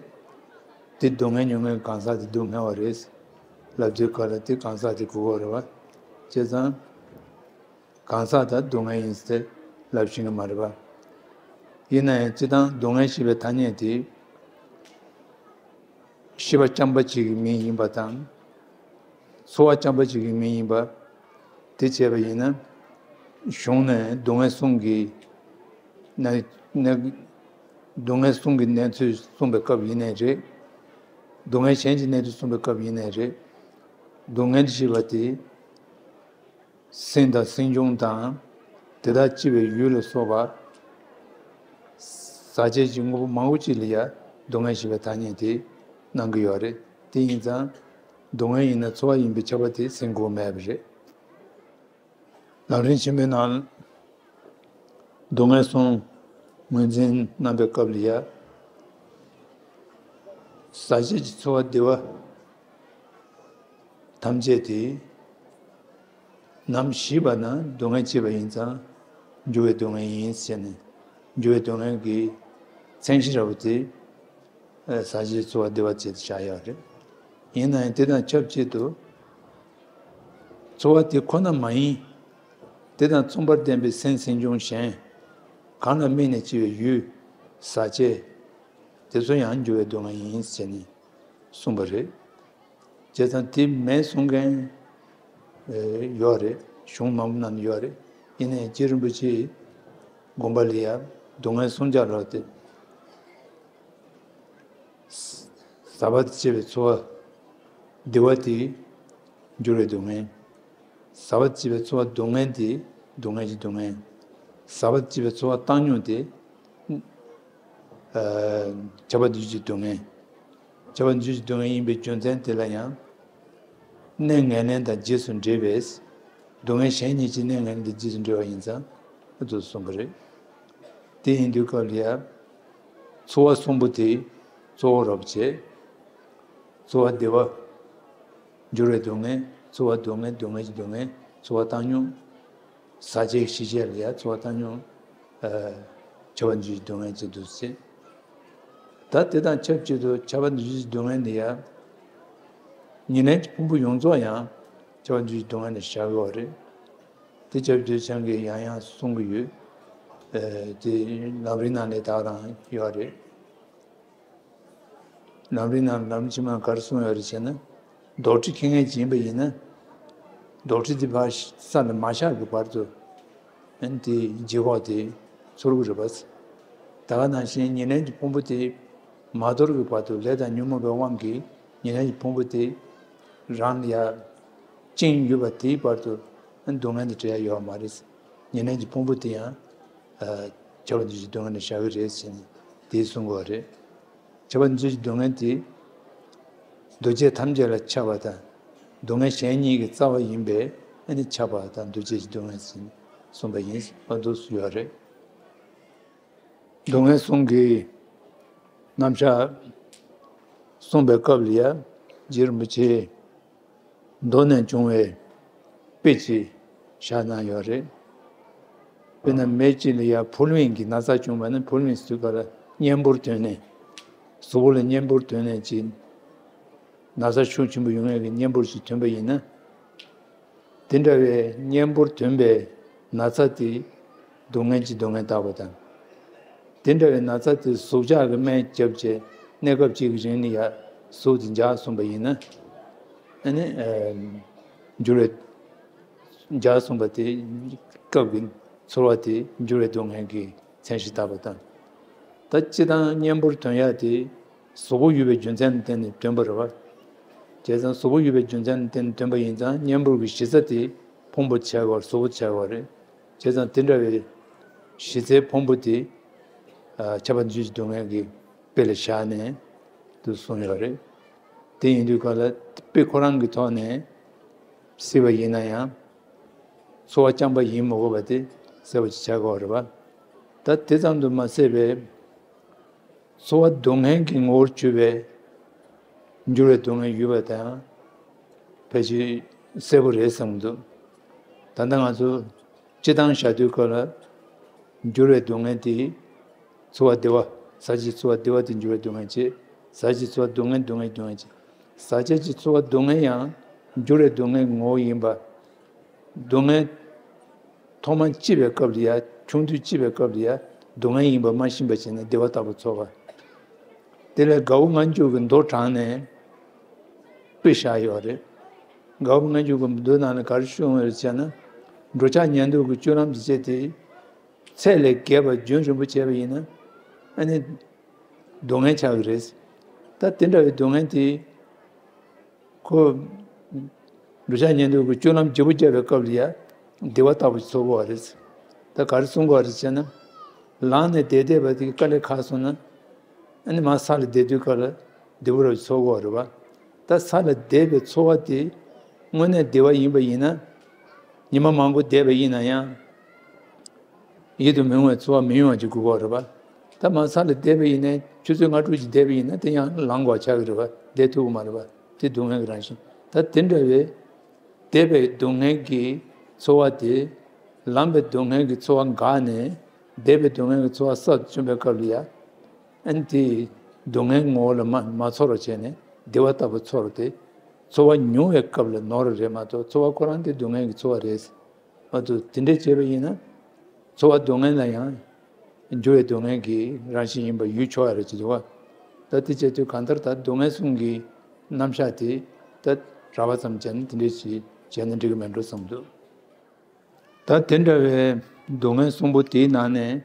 དེ་སྡུག་བསྔལ་མྱོང་མཁན་གང་ཟག་དེ་སྡུག་བསྔལ་བ་རེད་ལབ་དུས་སྐབས་ལ་དེ་གང་ཟག་དེ་གོ་དགོས་རེད་བ། བྱས་ཙང་གང་ཟག་དེ་སྡུག་བསྔལ་ཡིན་ཟེར་ལབ་ཤེས་ཀྱི་མ་རེད་བ། ཡིན་ན་ཡང་སྤྱིར་བཏང་སྡུག་བསྔལ་ཞེས་པའི་ཐ་སྙད་དེ། ཤེས་པ་རྐྱང་པ་གཅིག་གི་མིང་ཡིན་པ་དང་། ཚོར་བ་རྐྱང་པ་གཅིག་གི་མིང་ཡིན་པ། དེ་བྱས་པ་ཡིན་ན། གཞུང་ནས་སྡུག་བསྔལ་གསུམ་གྱི་གནས་གནས། སྡུག་བསྔལ་གསུམ་གྱི་གནས་ཚུལ་གསུངས་པའི་སྐབས་ཡིན་ནའི་རེད། སྡུག་བསྔལ་གཞན་གྱི་གནས་ཚུལ་གསུངས་པའི་སྐབས་ཡིན་ནའི་རེད། སྡུག་བསྔལ་ཞེས་པ་དེ། སེམས་དང་སེམས་བྱུང་དང་། དེ་དག་སྐྱེ་བའི་ཡུལ་ལ་སོགས་པ། ཟག་བཅས་ཀྱི་དངོས་པོ་མང་པོ་ཅིག་ལ་ཡང་སྡུག་བསྔལ་ཞེས་པའི་ཐ་སྙད་དེ་གནང་གི་ཡོད་རེད། དེ་ཡིན་ཙང་། སྡུག་བསྔལ་ཡིན་ན་ཚོར་བ་ཡིན་པའི་ཁྱབ་པ་དེ་ཟིན་དགོས་མེད་པ་རེད། ལམ་རིམ་ཆེན་མོའི་ནང་སྡུག་བསྔལ་གསུམ་ངོས་འཛིན་གནང་པའི་སྐབས་ལ་ཡང་། ཟག་བཅས་ཀྱི་ཚོར་བ་བདེ་བ། ཐམས་ཅད་དེ་ནམ་ཤི་བ་ན་སྡུག་བསྔལ་སྐྱེས་པ་ཡིན་ཙང་འགྱུར་བའི་སྡུག་བསྔལ་ཡིན་ཟེར་ནས། འགྱུར་བའི་སྡུག་བསྔལ་གྱི་མཚན་གཞི་འདྲ་བོ་དེ་ཟག་བཅས་ཀྱི་ཚོར་བ་བདེ་བ་བྱས་ཏེ་བཞག་ཡོད་རེད། ཡིན་ན་ཡང་དེ་དང་ཆབས་ཅིག་ཏུ་ཚོར་བ་དེ་ཁོ་ན་མ་ཡིན། དེ་དང་མཚུངས་པར་ལྡན་པའི་སེམས་སེམས་བྱུང་གཞན། གང་ལ་དམིགས་ནས་སྐྱེ་བའི་ཡུལ། ཟག་བཅས་དེ་ཚོ་ཡང་འགྱུར་བའི་སྡུག་བསྔལ་ཡིན་ཟེར་ནས་གསུངས་པ་རེད། བྱས་ཙང་དེ་མེད་གསུང་མཁན་ཡོད་རེད། གཞུང་མང་པོ་ནང་ཡོད་རེད། ཡིན་ནའི་རྗེ་རིན་པོ་ཆེའི་དགོངས་པ་ལ་ཡང་སྡུག་བསྔལ་གསུམ་ཆར་ལོག་སྟེ། ཟག་པ་དང་བཅས་པའི་ཚོར་བ་བདེ་བ་དེ་འགྱུར་བའི་སྡུག་བསྔལ། ཟག་པ་དང་བཅས་པའི་ཚོར་བ་སྡུག་བསྔལ་དེ་སྡུག་བསྔལ་གྱི་སྡུག་བསྔལ། ཟག་པ་དང་བཅས་པའི་ཚོར་བ་བཏང་སྙོམས་དེ་ཨ་ཁྱབ་པ་འདུ་བྱེད་ཀྱི་སྡུག་བསྔལ། ཁྱབ་པ་འདུ་བྱེད་ཀྱི་སྡུག་བསྔལ་ཡིན་པའི་རྒྱུ་མཚན་དེ་ལ་ཡང་གནས་ངན་ལེན་དང་རྗེས་སུ་འབྲེལ་བས། སྡུག་བསྔལ་གཞན་གཉིས་ཀྱི་གནས་ངན་ལེན་དང་རྗེས་སུ་འབྲེལ་བ་ཡིན་ཙང་དུ་གསུངས་པ་རེད། དེ་ཡིན་དུས་སྐབས་ལ་ཡང་ཚོར་བ་གསུམ་པོ་དེ་གཙོ་བོ་རབ་བྱེད། ཚོར་བ་བདེ་བ་འགྱུར་བའི་སྡུག་བསྔལ། ཚོར་བ་སྡུག་བསྔལ་སྡུག་བསྔལ་གྱི་སྡུག་བསྔལ། ཚོར་བ་བཏང་སྙོམས། ཟག་བཅས་ཞི་བྱེད་ལ་ཡང་ཚོར་བ་བཏང་སྙོམས། ཨ་ཁྱབ་པ་འདུ་བྱེད་ཀྱི་སྡུག་བསྔལ་བྱེད་དུ་ཟེར། ད་དེ་དང་ཆབས་ཅིག་ཏུ་ཁྱབ་པ་འདུ་བྱེད་ཀྱི་སྡུག་བསྔལ་འདི་ཡང་ཉེར་ལེན་གྱི་ཕུང་པོ་ཡོངས་རྫོགས་ཡང་ཁྱབ་པ་འདུ་བྱེད་ཀྱི་སྡུག་བསྔལ་ལ་བཞག་ཡོད་རེད། དེ་སྐྱབས་རྗེ་ཚང་གིས་ཡང་ཡང་གསུང་གི་ཡོད། ཨ་དེ་ལམ་རིམ་ནང་ལ་ད་ག་རང་ཡོད་རེད། ལམ་རིམ་ནང་ལམ་རིམ་ཕྱི་མ་ག་རེ་གསུངས་ཡོད་རེད་ཟེར་ན། རྡོག་ཁྲེས་འཁྱེར་མཁན་ཅིག་ཡིན་པ་ཡིན་ན། རྡོག་ཁྲེས་དེ་ཕར་ས་ལ་མ་བཞག་གི་བར་དུ། ཨ་ནི་དེའི་ལྗིད་ཁོག་དེ་ཚོར་གི་རེད་པ། ད་ག་ནང་བཞིན་ཉེར་ལེན་གྱི་ཕུང་པོ་དེ་མ་དོར་གི་བར་དུ་ལས་དང་ཉོན་མོངས་པའི་དབང་གིས་ཉེར་ལེན་གྱི་ཕུང་པོ་དེ་རང་ལ་ཡ་བཅིངས་ཡོད་པ་དེའི་བར་དུ་ཨ་ནི་སྡུག་བསྔལ་དེ་འབྲེལ་ཡ་ཡོད་མ་རེད། ཉེར་ལེན་གྱི་ཕུང་པོ་དེ་ཡང་ཨ་ཁྱབ་པ་འདུ་བྱེད་སྡུག་བསྔལ་ནས་བཞག་གི་རེད་ཟེར་ནས་དེ་གསུང་གི་ཡོད་རེད། ཁྱབ་པ་འདུ་བྱེད་སྡུག་བསྔལ་དེ་འདུ་བྱེད་ཐམས་ཅད་ལ་ཁྱབ་པ་དང་སྡུག་བསྔལ་གཞན་གཉིས་ཀྱི་རྩ་བ་ཡིན་པས་ཨ་ནི་ཁྱབ་པ་དང་འདུ་བྱེད་ཀྱི་སྡུག་བསྔལ་ཟེར་ནས་གསུངས་པ་ཡིན། ཨ་འདུག་སེ་ཡོད་རེད། སྡུག་བསྔལ་གསུམ་གྱི་རྣམ་གཞག་གསུངས་པའི་སྐབས་ལ་ཡ་རྗེ་རིན་པོ་ཆེས། མདོ་ནས་བྱུང་བའི་དཔེ་ཅིག་བཞག་གནང་ཡོད་རེད། དཔེར་ན་མི་གཅིག་ལ་ཡ་ཕུལ་བུན་གྱི་ན་ཚ་བྱུང་བ་ན། ཕུལ་བུན་ཟེར་དུས་སྐབས་ལ་གཉན་འབུར་ཐོན་ནས། གཟུགས་པོ་ལ་གཉན་འབུར་ཐོན་ནས་ཅིག་ན་ཚ་ཤུགས་ཆེན་པོ་ཡོང་ཡས་ཀྱི་གཉན་འབུར་ཞིག་ཐོན་པ་ཡིན་ན། དེ་འདྲ་བའི་གཉན་འབུར་ཐོན་པའི་ན་ཚ་དེ་སྡུག་བསྔལ་གྱི་སྡུག་བསྔལ་ལྟ་བུ་དང་། དེ་འདྲ་བའི་ན་ཚ་དེ་ཟུག་གཅོག་གི་སྨན་བརྒྱབ་བྱས་གནས་སྐབས་གཅིག་གི་རིང་ལ་ཡ་ཟུག་དེ་འཇགས་སོང་པ་ཡིན་ན། ཨ་ནི་ཨ་འགྱུར་བའི་འཇགས་སོང་པ་དེ་སྐབས་ཀྱི་ཚོར་བ་དེ་འགྱུར་བའི་སྡུག་བསྔལ་གྱི་མཚན་གཞི་ལྟ་བུ་དང་། ད་སྤྱིར་བཏང་གཉན་འབུར་ཐོན་ཡ་དེ་གཟུགས་པོ་ཡོད་པའི་རྒྱུ་མཚན་ལ་བརྟེན་ནས་ཐོན་པ་རེད་བ། བྱས་ཙང་གཟུགས་པོ་ཡོད་པའི་རྒྱུ་མཚན་ལ་བརྟེན་ནས་ཐོན་པ་ཡིན་ཙང་གཉན་འབུར་གྱི་གཞི་རྩ་དེ་ཕུང་པོ་ཆགས་པ་གཟུགས་པོ་ཆགས་པ་རེད། བྱས་ཙང་དེ་འདྲ་བའི་གཞི་རྩའི་ཕུང་པོ་དེ་ཨ་ཁྱབ་པ་འདུ་བྱེད་སྡུག་བསྔལ་གྱི་དཔེ་ལ་བཞག་ནས་དུ་གསུངས་ཡོད་རེད། དེ་ཡིན་དུས་ག་ལ་དཔེ་ཁོ་རང་གི་ཐོག་ནས་གཟིགས་པ་ཡིན་ན་ཡང་། ཚོར་བ་རྐྱང་པ་ཡིན་མི་དགོས་པ་དེ་གསལ་པོ་ཅིག་ཆགས་ཀྱི་ཡོད་རེད་བ། ད་དེ་ཙམ་དུ་མ་ཟད་པའི་ཚོར་བ་སྡུག་བསྔལ་གྱི་ངོ་བོར་གྱུར་པའི་འགྱུར་བའི་སྡུག་བསྔལ་ཡོད་པ་དང་ཕལ་ཆེར་གསལ་པོ་རེད་བསམ་གྱི་འདུག། ད་ལྟ་ང་ཚོ་སྤྱིར་བཏང་བཞག་དུས་སྐབས་ལ་འགྱུར་བའི་སྡུག་བསྔལ་དེ་ཚོར་བ་བདེ་བ། ཟག་བཅས་ཚོར་བ་བདེ་བ་དེ་འགྱུར་བའི་སྡུག་བསྔལ་བྱེད། ཟག་བཅས་ཚོར་བ་སྡུག་བསྔལ་སྡུག་བསྔལ་སྡུག་བསྔལ་བྱེད། ཟག་བཅས་ཀྱི་ཚོར་བ་སྡུག་བསྔལ་ཡང་འགྱུར་བའི་སྡུག་བསྔལ་གྱི་ངོ་བོ་ཡིན་པ། སྡུག་བསྔལ་ཐོག་མ་སྐྱེས་པའི་སྐབས་ལ་ཡ། ཆུང་དུས་སྐྱེས་པའི་སྐབས་ལ་ཡ་སྡུག་བསྔལ་ཡིན་པ་མ་ཤེས་པ་བྱས་ནས་བདེ་བ་ལྟ་བུ་ཚོར་བ། དེ་ལས་དགའ་བོ་ལྔ་མཆོག་གི་མདོ་དྲངས་ནས་དཔེ་བཞག་ཡོད་རེད། དགའ་བོ་ལྔ་མཆོག་གི་མདོ་ནང་ལ་ག་རེ་གསུངས་ཡོད་ཟེར་ན། འགྲོ་འཆག་ཉལ་འདུག་གི་སྤྱོད་ལམ་དེ་བྱས་ཏེ། ཚད་ལས་བརྒལ་བ་རྒྱུན་རིང་པོ་བྱས་པ་ཡིན་ན། ཨ་ནི་སྡུག་བསྔལ་ཆགས་ཀྱི་རེད། ད་དེ་འདྲ་བའི་སྡུག་བསྔལ་དེ། ཁོ་འགྲོ་འཆག་ཉལ་འདུག་གི་སྤྱོད་ལམ་བརྗེ་པོ་བརྒྱབ་པའི་སྐབས་ལ་ཡ་བདེ་བ་ལྟ་བུ་ཚོར་གྱི་ཡོད་རེད། ད་ག་རེ་གསུང་གི་ཡོད་རེད་ཟེར་ན། ལངས་ནས་བསྡད་བསྡད་པ་དེ་དཀའ་ལས་ཁག་སོང་ན། ཨ་ནི་མར་ས་ལ་བསྡད་དུས་སྐབས་ལ་བདེ་པོ་ར་ཚོར་གྱི་ཡོད་རེད་བ། ད་ས་ལ་བསྡད་པའི་ཚོར་བ་དེ་དངོས་གནས་བདེ་བ་ཡིན་པ་ཡིན་ན། ཉི་མ་མང་པོ་བསྡད་པ་ཡིན་ན་ཡང་། ཡིད་དུ་མི་འོང་བའི་ཚོར་བ་མི་ཡོང་བ་ཅིག་དགོས་ཀྱི་ཡོད་རེད་པ། ད་མར་ས་ལ་བསྡད་པ་ཡིན་ནའི་ཆུ་ཚོད་ལྔ་དྲུག་ཅིག་བསྡད་པ་ཡིན་ན་དེ་ཡང་ལངས་དགོས་ཆགས་ཀྱི་རེད་པ། བསྡད་ཐུབ་ཀྱི་མ་རེད་པ། དེ་སྡུག་བསྔལ་གྱི་རང་བཞིན། ད་དེ་འདྲ་བའི་འདས་པའི་སྡུག་བསྔལ་གྱི་ཚོར་བ་དེ། ལམ་པའི་སྡུག་བསྔལ་གྱི་ཚོར་བ་འགགས་ནས་འདས་པའི་སྡུག་བསྔལ་གྱི་ཚོར་བ་གསར་དུ་བྱུང་བའི་སྐབས་ལ་ཡ། ཨ་ནི་དེ་སྡུག་བསྔལ་ངོ་བོ་ལ་མ་མ་ཚོར་བར་བྱས་ནས་བདེ་བ་ལྟ་བུ་ཚོར་ཏེ། ཚོར་བ་མྱོང་བའི་སྐབས་ལ་ནོར་བ་རེད་མ་གཏོགས། ཚོར་བ་ཁོ་རང་དེ་སྡུག་བསྔལ་གྱི་ཚོར་བ་རེད། ཨ་ཏུ་དེ་འདྲས་བྱས་པ་ཡིན་ན། ཚོར་བ་སྡུག་བསྔལ་ལ་ཡང་འགྱུར་བའི་སྡུག་བསྔལ་གྱི་རང་བཞིན་ཡིན་པ་ཡུལ་ཆོག་ཡ་རེད་ཅེས་འདུག་བ། ད་དེ་བྱས་དུས་གང་ལྟར་ད་སྡུག་བསྔལ་གསུམ་གྱི་རྣམ་གཞག་དེ་ད་རགས་པ་ཙམ་བྱས་ན་དེ་འདྲས་ཞིག་བྱས་ན་འགྲིག་གི་མེད་འགྲོ་བསམ་འདུག། ད་དེ་འདྲ་བའི་སྡུག་བསྔལ་གསུམ་པོ་དེའི་ནང་ནས་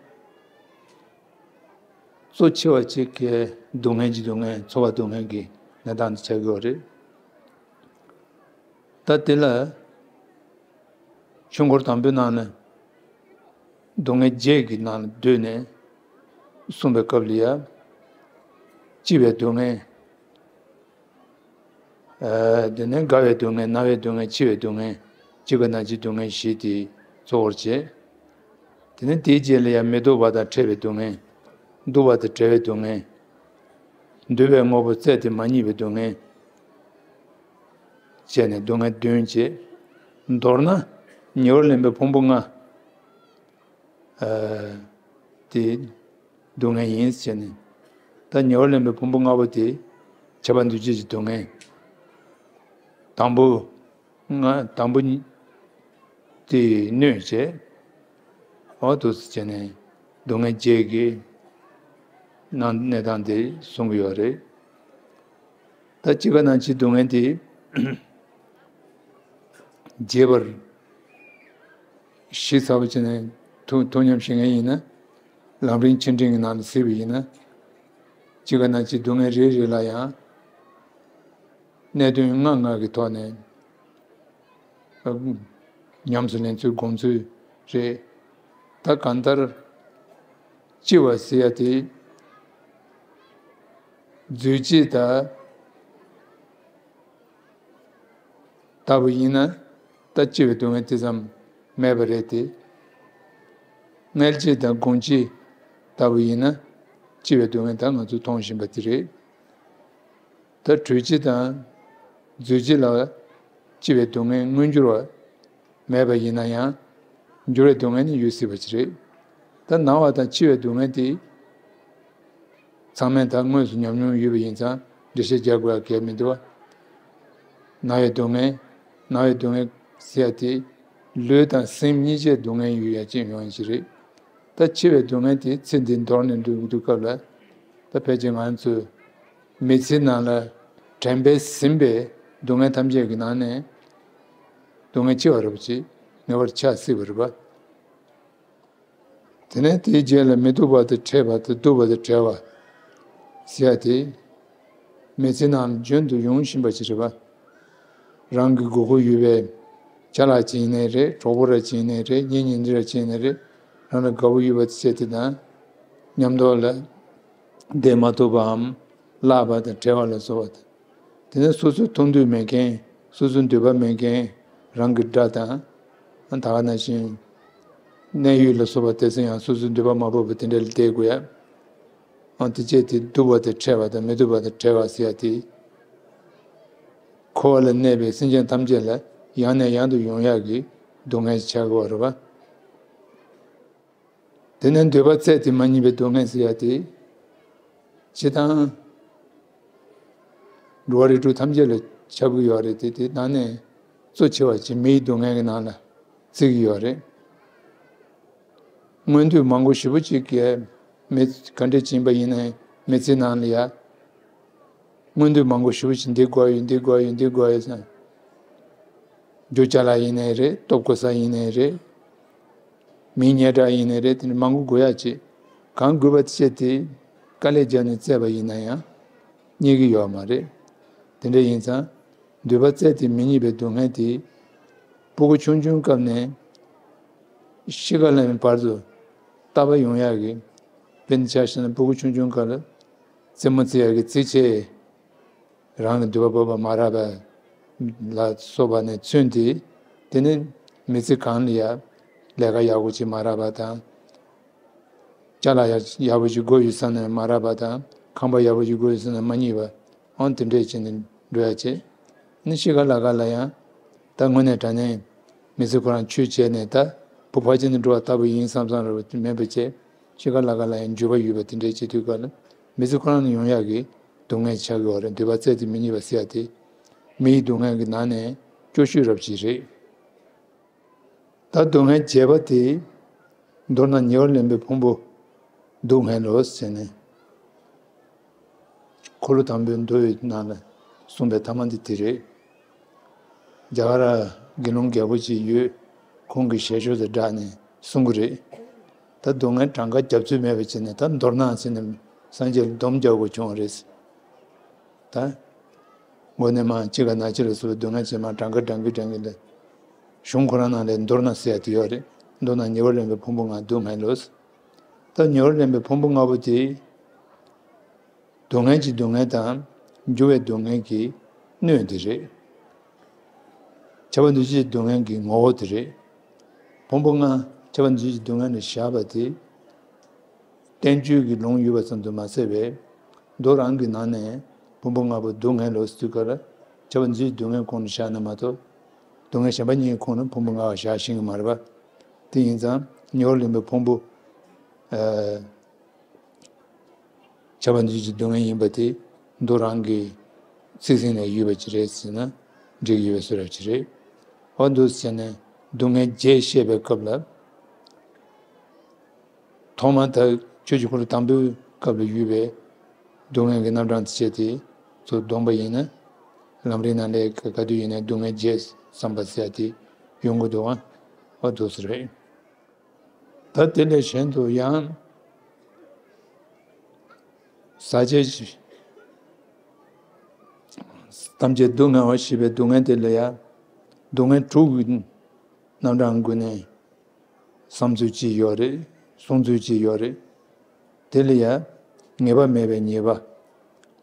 གཙོ་ཆེ་བ་གཅིག་གི་སྡུག་བསྔལ་གྱི་སྡུག་བསྔལ། ཚོར་བ་སྡུག་བསྔལ་གྱི་གནས་སྟངས་དེ་ཆགས་ཀྱི་ཡོད་རེད། ད་དེ་ལ་ཆོས་འཁོར་དང་པོའི་ནང་ནས་སྡུག་བསྔལ་བརྒྱད་ཀྱི་ནང་ལ་བསྡུས་ནས་གསུངས་པའི་སྐབས་ལ་ཡ། སྐྱིད་པའི་སྡུག་བསྔལ། ཨ་དེ་ནས་དགའ་བའི་སྡུག་བསྔལ། ན་བའི་སྡུག་བསྔལ། འཆི་བའི་སྡུག་བསྔལ། སྐྱེ་རྒ་ན་འཆིའི་སྡུག་བསྔལ་བཞི་དེ་གཙོ་བོར་བྱས། དེ་ནས་དེའི་རྗེས་ལ་ཡང་མི་སྡུག་པ་དང་ཕྲད་པའི་སྡུག་བསྔལ། སྡུག་པ་དང་བྲལ་བའི་སྡུག་བསྔལ། འདོད་པའི་དངོས་པོ་བཙལ་ཏེ་མ་རྙེད་པའི་སྡུག་བསྔལ། བྱས་ནས་སྡུག་བསྔལ་བདུན་བྱས། མདོར་ན་ཉེ་བར་ལེན་པའི་ཕུང་པོ་ལྔ། ཨ་དེ་སྡུག་བསྔལ་ཡིན་ཟེར་ནས། ད་ཉེ་བར་ལེན་པའི་ཕུང་པོ་ལྔ་པོ་དེ་ཁྱབ་པ་འདུ་བྱེད་ཀྱི་སྡུག་བསྔལ། དང་པོ་ལྔ། དང་པོ་གཉིས་དེ་གནོད་བྱས། འོ་འདུག་སེ་བྱས་ནས་སྡུག་བསྔལ་བརྒྱད་ཀྱི་ནང་གནས་སྟངས་དེ་གསུང་གི་ཡོད་རེད། ད་འཆི་ཁ་ནང་འཆི་སྡུག་བསྔལ་དེ་རྒྱས་པར་ཞིབ་ཚགས་པོ་བྱས་ནས་ཐུགས་ཐུགས་ཉམས་བཞེས་མཁན་ཡིན་ན། ལམ་རིམ་ཆེ་འབྲིང་གི་ནང་ལ་གཟིགས་པ་ཡིན་ན། འཆི་ཁ་ནང་འཆི་སྡུག་བསྔལ་རེ་རེ་ལ་ཡང་གནད་དོན་ལྔ་ལྔ་གི་ཐོག་ནས་ཉམས་སུ་ལེན་ཚུལ་སྒོམ་ཚུལ་རེད། ད་གང་ལྟར་འཆི་བ་ཟེར་ཡ་དེ་རྫུས་སྐྱེས་དང་ལྟ་བུ་ཡིན་ན། ད་འཆི་བའི་སྡུག་བསྔལ་དེ་ཙམ་མེད་པ་རེད་དེ། མངལ་སྐྱེས་དང་སྒོང་སྐྱེས་ལྟ་བུ་ཡིན་ན། འཆི་བའི་སྡུག་བསྔལ་ད་ང་ཚོས་མཐོང་བཞིན་པ་དེ་རེད། ད་དྲོད་སྐྱེས་དང་རྫུས་སྐྱེས་ལ་འཆི་བའི་སྡུག་བསྔལ་མངོན་གྱུར་བ་མེད་པ་ཡིན་ན་ཡང་། འགྱུར་བའི་སྡུག་བསྔལ་ནི་ཡོད་སྲིད་པ་ཅིག་རེད། ད་ན་བ་དང་འཆི་བའི་སྡུག་བསྔལ་དེ་ཚང་མས་ད་དངོས་སུ་ཉམས་མྱོང་ཡོད་པ་ཡིན་ཙང་འགྲེལ་བཤད་རྒྱག་དགོས་ཡ་གལ་མི་འདུག་བ། ན་བའི་སྡུག་བསྔལ། ན་བའི་སྡུག་བསྔལ་ཟེར་ཡ་དེ་ལུས་དང་སེམས་གཉིས་ཆའི་སྡུག་བསྔལ་ཡོད་ཡ་ཅིག་ཡོང་ཡ་ཅིག་རེད། ད་འཆི་བའི་སྡུག་བསྔལ་དེ་ཚེ་འདི་འདོར་ནས་འདུག་འདུག་སྐབས་ལ། ད་ཕལ་ཆེར་ང་ཚོས་མི་ཚེ་ནང་ལ་དྲན་པས་ཟིན་པའི་སྡུག་བསྔལ་ཐམས་ཅད་ཀྱི་ནང་ནས་སྡུག་བསྔལ་ཆེ་བ་རེད་པ་ཅིག་ངེས་པར་ཆགས་སྲིད་པ་རེད་པ། དེ་ནས་དེའི་རྗེས་ལ་མི་སྡུག་པ་དང་ཕྲད་པ་དང་སྡུག་པ་དང་བྲལ་བ་ཟེར་ཡ་དེ། མི་ཚེ་ནང་ལ་རྒྱུན་དུ་ཡོང་བཞིན་པ་ཅིག་རེད་པ། རང་གི་དགོས་མཁོ་ཡོད་པའི་ཅ་ལག་ཅིག་ཡིན་ནའི་རེད། གྲོགས་པོ་ར་ཅིག་ཡིན་ནའི་རེད། གཉེན་ཉེ་འབྲེལ་ར་ཅིག་ཡིན་ནའི་རེད། རང་ལ་དགའ་པོ་ཡོད་པ་ཅིག་དེ་དང་མཉམ་དུ་ལ་བསྡད་མ་ཐུབ་པའམ་བརླག་པ་དང་བྲལ་བ་ལ་སོགས་པ་དང་། དེ་ནས་སོ་སོའི་མཐོང་འདོད་མེད་མཁན། སོ་སོའི་འདོད་པ་མེད་མཁན། རང་གི་དགྲ་དང་། ད་ག་ནང་བཞིན་གནས་ཡུལ་ལ་སོགས་པ་དེ་ཚོ་ཡང་སོ་སོའི་འདོད་པ་མ་འབབ་པ་དེ་འདྲ་ལ་བསྡད་དགོས་ཡ། ཨང་དེ་བཅས་དེ་སྡུག་པ་དང་ཕྲད་པ་དང་མི་སྡུག་པ་དང་བྲལ་བ་ཟེར་ཡ་དེ། འཁོར་བ་ལ་གནས་པའི་སེམས་ཅན་ཐམས་ཅད་ལ་ཡང་ནས་ཡང་དུ་ཡོང་ཡག་གི་སྡུག་བསྔལ་ཆགས་ཀྱི་ཡོད་རེད་པ། དེ་ནས་འདོད་པ་བཙལ་ཏེ་མ་རྙེད་པའི་སྡུག་བསྔལ་ཟེར་ཡ་དེ། སྤྱིར་བཏང་འགྲོ་བ་རིགས་དྲུག་ཐམས་ཅད་ལ་ཁྱབ་ཀྱི་ཡོད་རེད་དེ། དེ་ནང་ནས་གཙོ་ཆེ་བ་ཅིག་མིའི་སྡུག་བསྔལ་གྱི་ནང་ལ་བརྩི་གི་ཡོད་རེད། མངོན་འདོད་མང་པོ་ཞེ་པོ་ཅིག་གིས་མི་ག་འདྲ་ཅིག་ཡིན་པ་ཡིན་ནའི་མི་ཚེའི་ནང་ལ་ཡ། མངོན་འདོད་མང་པོ་ཞེ་པོ་ཅིག་འདི་དགོས་ཡོད། འདི་དགོས་ཡོད། འདི་དགོས་ཡོད་ཟེར། རྒྱུ་ཅ་ལག་ཡིན་ནའི་རེད། སྟོབས་གོ་ས་ཡིན་ནའི་རེད། མིའི་སྙན་གྲགས་ཡིན་ནའི་རེད། དེ་འདྲ་མང་པོ་དགོས་ཡ་ཅིག་གང་དགོས་པ་དེ་བྱས་ཏེ་དཀའ་ལས་བརྒྱབ་ནས་བཙལ་བ་ཡིན་ན་ཡང་རྙེད་ཀྱི་ཡོད་མ་རེད། དེ་འདྲ་ཡིན་ཙང་། འདོད་པ་བཙལ་ཏེ་མི་རྙེད་པའི་སྡུག་བསྔལ་དེ། སྤུ་གུ་ཆུང་ཆུང་སྐབས་ནས་ཤི་ཁ་ལ་ནས་བར་དུ་ལྟ་བ་ཡོང་ཡག་གི། དཔེར་ན་ཆ་བཞག་ན་སྤུ་གུ་ཆུང་ཆུང་སྐབས་ལ་རྩེད་མོ་རྩེ་ཡག་གི་རྩེད་ཆས་རང་གི་འདོད་པ་འབབ་པ་མ་རག་པ་ལ་སོགས་པ་ནས་ཚུན་ཏེ། དེ་ནས་མི་ཚེ་གང་ལ་ཡ་ལས་ཀ་ཡག་པོ་ཅིག་མ་རག་པ་དང་། ཅ་ལག་ཡག་ཡག་པོ་ཅིག་དགོས་ཡོད་བསམ་ནས་མ་རག་པ་དང་། ཁང་པ་ཡག་པོ་ཅིག་དགོས་ཡོད་བསམ་ནས་མ་རྙེད་པ། ཨང་དེ་འདྲས་བྱས་ནས་འགྲོ་ཡ་བྱེད། ནི་ཤི་ཁ་ལ་ཁ་ལ་ཡང་ད་དངོས་གནས་དྲང་གནས་མི་ཚེ་ཁོ་རང་ཆོས་བྱས་ནས་ད་བུ་ཕ་ཆེན་དུ་འགྲོ་བ་ལྟ་བུ་ཡིན་བསམ་བསམ་རེ་བ་མེད་པ་བྱས། ཤི་ཁ་ལ་ཁ་ལ་ཡང་འགྱོད་པ་ཡོད་པ་དེ་འདྲའི་བྱེད་དུས་སྐབས་ལ་མི་ཚེ་ཁོ་རང་ལ་ཡོང་ཡག་གི་སྡུག་བསྔལ་ཆགས་ཀྱི་ཡོད་རེད། འདོད་པ་རྩེ་གཅིག་མི་གཉིས་པ་ཟེར་ཡ་དེ་མི་ཡི་སྡུག་བསྔལ་གྱི་ནང་ནས་སྐྱོ་ཤོས་རབ་ཅིག་རེད། ད་སྡུག་བསྔལ་བརྒྱད་པ་དེ། མདོར་ན་ཉེ་བར་ལེན་པའི་ཕུང་པོ་སྡུག་བསྔལ་ལོ་ཟེར་ནས། འཁོར་ལོ་དང་པོའི་མདོ་ཡི་ནང་ལ་གསུངས་པའི་ཐ་མ་འདི་དེ་རེད། རྒྱ་གར་དགེ་སློང་རྒྱལ་པོ་ཅིག་ཡོད། ཁོང་གི་ཞལ་ཤོག་དང་སྦྲགས་ནས་གསུང་གི་རེད། ད་སྡུག་བསྔལ་གྲངས་ཀ་རྒྱབ་ཚུལ་མེད་པ་བྱས་ནས་ད་མདོར་ན་ཟེར་ནས་སངས་རྒྱས་ལ་སྡོམ་རྒྱག་དགོས་བྱུང་བ་རེད། ད། མགོ་ནས་མར་ལྕི་ཁ་ན་ལྕི་ལ་སོགས་པའི་སྡུག་བསྔལ་ཇི་མ་གྲངས་ཀ་བགྲང་གིན་བགྲང་གིན་ལ། གཞུང་ཁོ་རང་ནང་ལས་མདོར་ན་ཟེར་ཡ་དེ་ཡོད་རེད། མདོར་ན་ཉེ་བར་ལེན་པའི་ཕུང་པོ་ལྔ་སྡུག་བསྔལ་ལོ། ད་ཉེ་བར་ལེན་པའི་ཕུང་པོ་ལྔ་པོ་དེ། སྡུག་བསྔལ་གྱི་སྡུག་བསྔལ་དང་། འགྱུར་བའི་སྡུག་བསྔལ་གྱི་སྣོད་དེ་རེད། ཁྱབ་པ་འདུ་བྱེད་ཀྱི་སྡུག་བསྔལ་གྱི་ངོ་བོ་དེ་རེད། ཕུང་པོ་ལྔ་ཁྱབ་པ་འདུ་བྱེད་ཀྱི་སྡུག་བསྔལ་ལ་བཞག་པ་དེ། བསྟན་བཅོས་ཀྱི་ལུང་ཡོད་པ་ཙམ་དུ་མ་ཟད་པའི། མདོ་རང་གི་ནང་ནས་ཕུང་པོ་ལྔ་པོ་སྡུག་བསྔལ་ལོ་ཟེར་དུས་སྐབས་ལ་ཁྱབ་པ་འདུ་བྱེད་ཀྱི་སྡུག་བསྔལ་ཁོངས་ལ་བཞག་ན་མ་གཏོགས། སྡུག་བསྔལ་གཞན་པ་གཉིས་ཀྱི་ཁོངས་ལ་ཕུང་པོ་ལྔ་པོ་བཞག་ཤེས་ཀྱི་མ་རེད་པ། དེ་ཡིན་ཙང་ཉེ་བར་ལེན་པའི་ཕུང་པོ། ཨ། ཁྱབ་པ་འདུ་བྱེད་ཀྱི་སྡུག་བསྔལ་ཡིན་པ་དེ་མདོ་རང་གི་ཚིག་ཟིན་ནས་ཡོད་པ་ཅིག་རེད་ཟེར་ན་འགྲིག་ཡོད་པའི་བཟོ་འདྲ་ཅིག་རེད། འོ་འདུག་ཟེར་ནས་སྡུག་བསྔལ་བརྒྱད་བཤད་པའི་སྐབས་ལ། ཐོག་མར་ད་ཆོས་ཀྱི་འཁོར་ལོ་དང་པོའི་སྐབས་ལ་ཡོད་པའི་སྡུག་བསྔལ་གྱི་རྣམ་གྲངས་དེ་བྱས་ཏེ་ཚུར་བསྡོམས་པ་ཡིན་ན། ལམ་རིམ་ནང་ལས་ག་དུས་ཡིན་ནའི་སྡུག་བསྔལ་བརྒྱད་བསམ་པ་ཟེར་ཡ་དེ་ཡོང་གི་འདུག་ཨ། འོ་འདུག་ཟེར་རེད། ད་དེ་ལས་གཞན་དུ་ཡང་། ཟག་བཅས་ཐམས་ཅད་སྡུག་བསྔལ་བ་ཞེས་པའི་སྡུག་བསྔལ་དེ་ལ་ཡང་སྡུག་བསྔལ་དྲུག་གི་རྣམ་གྲངས་ཀུན་ནས་བསམ་ཚུལ་གཅིག་ཡོད་རེད། གསུང་ཚུལ་གཅིག་ཡོད་རེད། དེ་ལ་ཡང་ངེས་པ་མེད་པའི་ཉེས་པ།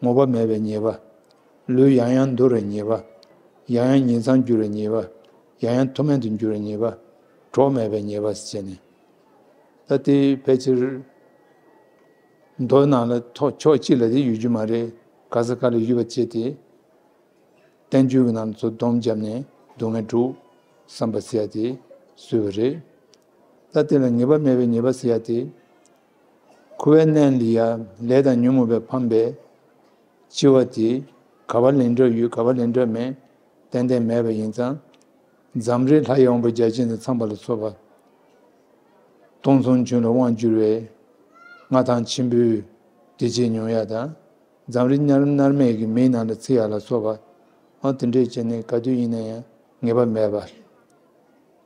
ངོ་བོ་མེད་པའི་ཉེས་པ། ལུས་ཡང་ཡང་འདོར་བའི་ཉེས་པ། ཡང་ཡང་ཉིང་མཚམས་སྦྱོར་བའི་ཉེས་པ། ཡང་ཡང་མཐོ་དམན་དུ་འགྱུར་བའི་ཉེས་པ། གྲོགས་མེད་པའི་ཉེས་པ་ཟེར་ནས། ད་དེ་ཕལ་ཆེར་མདོ་ནང་ལ་ཐོག་ཕྱོགས་གཅིག་ལ་དེ་ཡོད་རྒྱུ་མ་རེད། ག་ས་ག་ལ་ཡོད་པ་བྱས་ཏེ། བསྟན་བཅོས་ཀྱི་ནང་ཚུར་སྡོམ་བརྒྱབ་ནས་སྡུག་བསྔལ་དྲུག་བསམ་པ་ཟེར་ཡ་དེ་བཟོས་པ་རེད། ད་དེ་ལ་ངེས་པ་མེད་པའི་ཉེས་པ་ཟེར་ཡ་དེ། འཁོར་བའི་གནས་ལ་ཡ་ལས་དང་ཉོན་མོངས་པས་ཕམ་པའི་འཆི་བ་དེ་ག་པར་ལན་གྲངས་ཡོད། ག་པར་ལན་གྲངས་མེད། ཏན་ཏན་མེད་པ་ཡིན་ཙང་། འཛམ་རིག་ལྷ་ཡི་དབང་པོ་བརྒྱ་བྱིན་དང་ཚངས་པ་ལ་སོགས་པ། སྟོང་གསུམ་འབྱོན་ལ་དབང་བསྒྱུར་བའི་མངའ་ཐང་ཆེན་པོའི་བདེ་སྐྱིད་མྱོང་ཡ་དང་། འཛམ་རིག་མནར་མནར་མེད་ཀྱི་མིའི་ནང་ལ་ཚུད་ཡ་ལ་སོགས་པ། འོ་དེ་འདྲས་བྱས་ནས་ག་དུས་ཡིན་ན་ཡང་ངེས་པ་མེད་པ།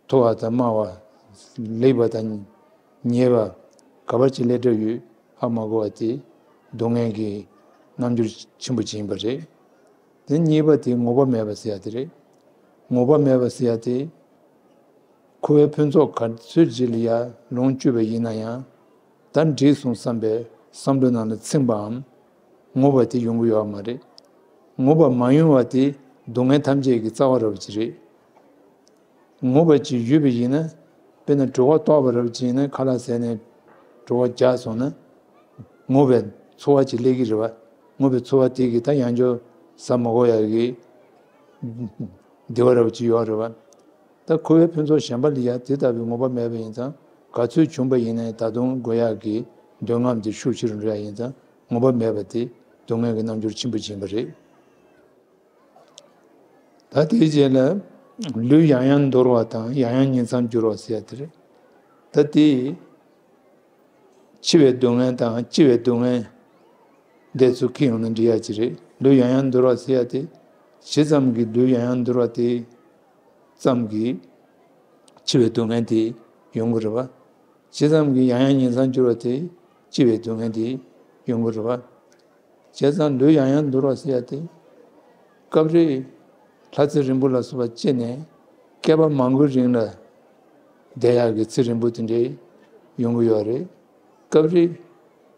མཐོ་བ་དང་དམའ་བ། ལེགས་པ་དང་ཉེས་པ། ག་པར་གྱི་ལས་འབྲས་ཡོད་ཧ་མ་གོ་བ་དེ། སྡུག་བསྔལ་གྱི་རྣམ་འགྱུར་ཆེན་པོ་ཅིག་ཡིན་པ་རེད། དེ་གཉིས་པ་དེ་ངོ་བོ་མེད་པ་ཟེར་ཡ་དེ་རེད། ངོ་བོ་མེད་པ་ཟེར་ཡ་དེ། འཁོར་བའི་ཕུན་ཚོགས་ག་ཚོད་ཅིག་ལ་ཡ་ལོངས་སྤྱོད་པ་ཡིན་ན་ཡང་། ད་འགྲིག་སོང་བསམ་པའི་བསམ་བློ་ནང་ལ་ཚིམ་པའམ། ངོ་བོ་དེ་ཡོང་གི་ཡོད་པ་མ་རེད། ངོ་བོ་མ་ཡོང་བ་དེ་སྡུག་བསྔལ་ཐམས་ཅད་ཀྱི་རྩ་བ་རབ་ཅིག་རེད། ངོ་བོ་ཅིག་ཡོད་པ་ཡིན་ན། དཔེར་ན་གྲོད་ཁོག་ལྟོགས་པ་རབ་ཅིག་ཡིན་ན་ཁ་ལག་ཟས་ནས་གྲོད་ཁོག་རྒྱགས་སོང་ན། ངོ་བོའི་ཚོར་བ་ཅིག་སླེབས་ཀྱི་རེད་བ། ངོ་བོའི་ཚོར་བ་དེ་གིས་ད་ཡང་བསྐྱར་ཟ་མ་དགོས་ཡག་གི་བདེ་བ་རབ་ཅིག་ཡོད་རེད་བ། ད་འཁོར་བའི་ཕུན་ཚོགས་གཞན་པ་ལ་ཡ་དེ་ལྟ་བུའི་ངོ་བོ་མེད་པ་ཡིན་ཙང་ག་ཚོད་བྱུང་པ་ཡིན་ནའི་ད་དུང་དགོས་ཡག་གི་འདོད་རྔམ་དེ་ཤུགས་ཆེ་རུ་འགྲོ་ཡ་ཡིན་ཙང་ངོ་བོ་མེད་པ་དེ་སྡུག་བསྔལ་གྱི་རྣམ་འགྱུར་ཆེན་པོ་ཅིག་ཡིན་པ་རེད། ད་དེའི་རྗེས་ལ་ལུས་ཡང་ཡང་འདོར་བ་དང་ཡང་ཡང་ཉིང་མཚམས་སྦྱོར་བ་ཟེར་ཡ་དེ་རེད། ད་དེ། འཆི་བའི་སྡུག་བསྔལ་དང་སྐྱེ་བའི་སྡུག་བསྔལ་འདི་ཚོ་ཁྱེར་ཡོང་ན་འགྲིག་ཡ་ཅིག་རེད། ལུས་ཡང་ཡང་འདོར་བ་ཟེར་ཡ་དེ། ཇི་ཙམ་གྱིས་ལུས་ཡང་ཡང་འདོར་བ་དེ་ཙམ་གྱིས་འཆི་བའི་སྡུག་བསྔལ་དེ་ཡོང་གི་རེད་བ། ཇི་ཙམ་གྱིས་ཡང་ཡང་ཉིང་མཚམས་སྦྱོར་བ་དེ་སྐྱེ་བའི་སྡུག་བསྔལ་དེ་ཡོང་གི་རེད་བ། བྱས་ཙང་ལུས་ཡང་ཡང་འདོར་བ་ཟེར་ཡ་དེ། སྐབས་རེ་ལྷ་ཚེ་རིང་པོ་ལ་སོགས་པ་སྐྱེས་ནས་བསྐལ་པ་མང་པོའི་རིང་ལ་བསྡད་ཡག་གི་ཚེ་རིང་པོ་དེ་འདྲའི་ཡོང་གི་ཡོད་རེད། སྐབས་རེ་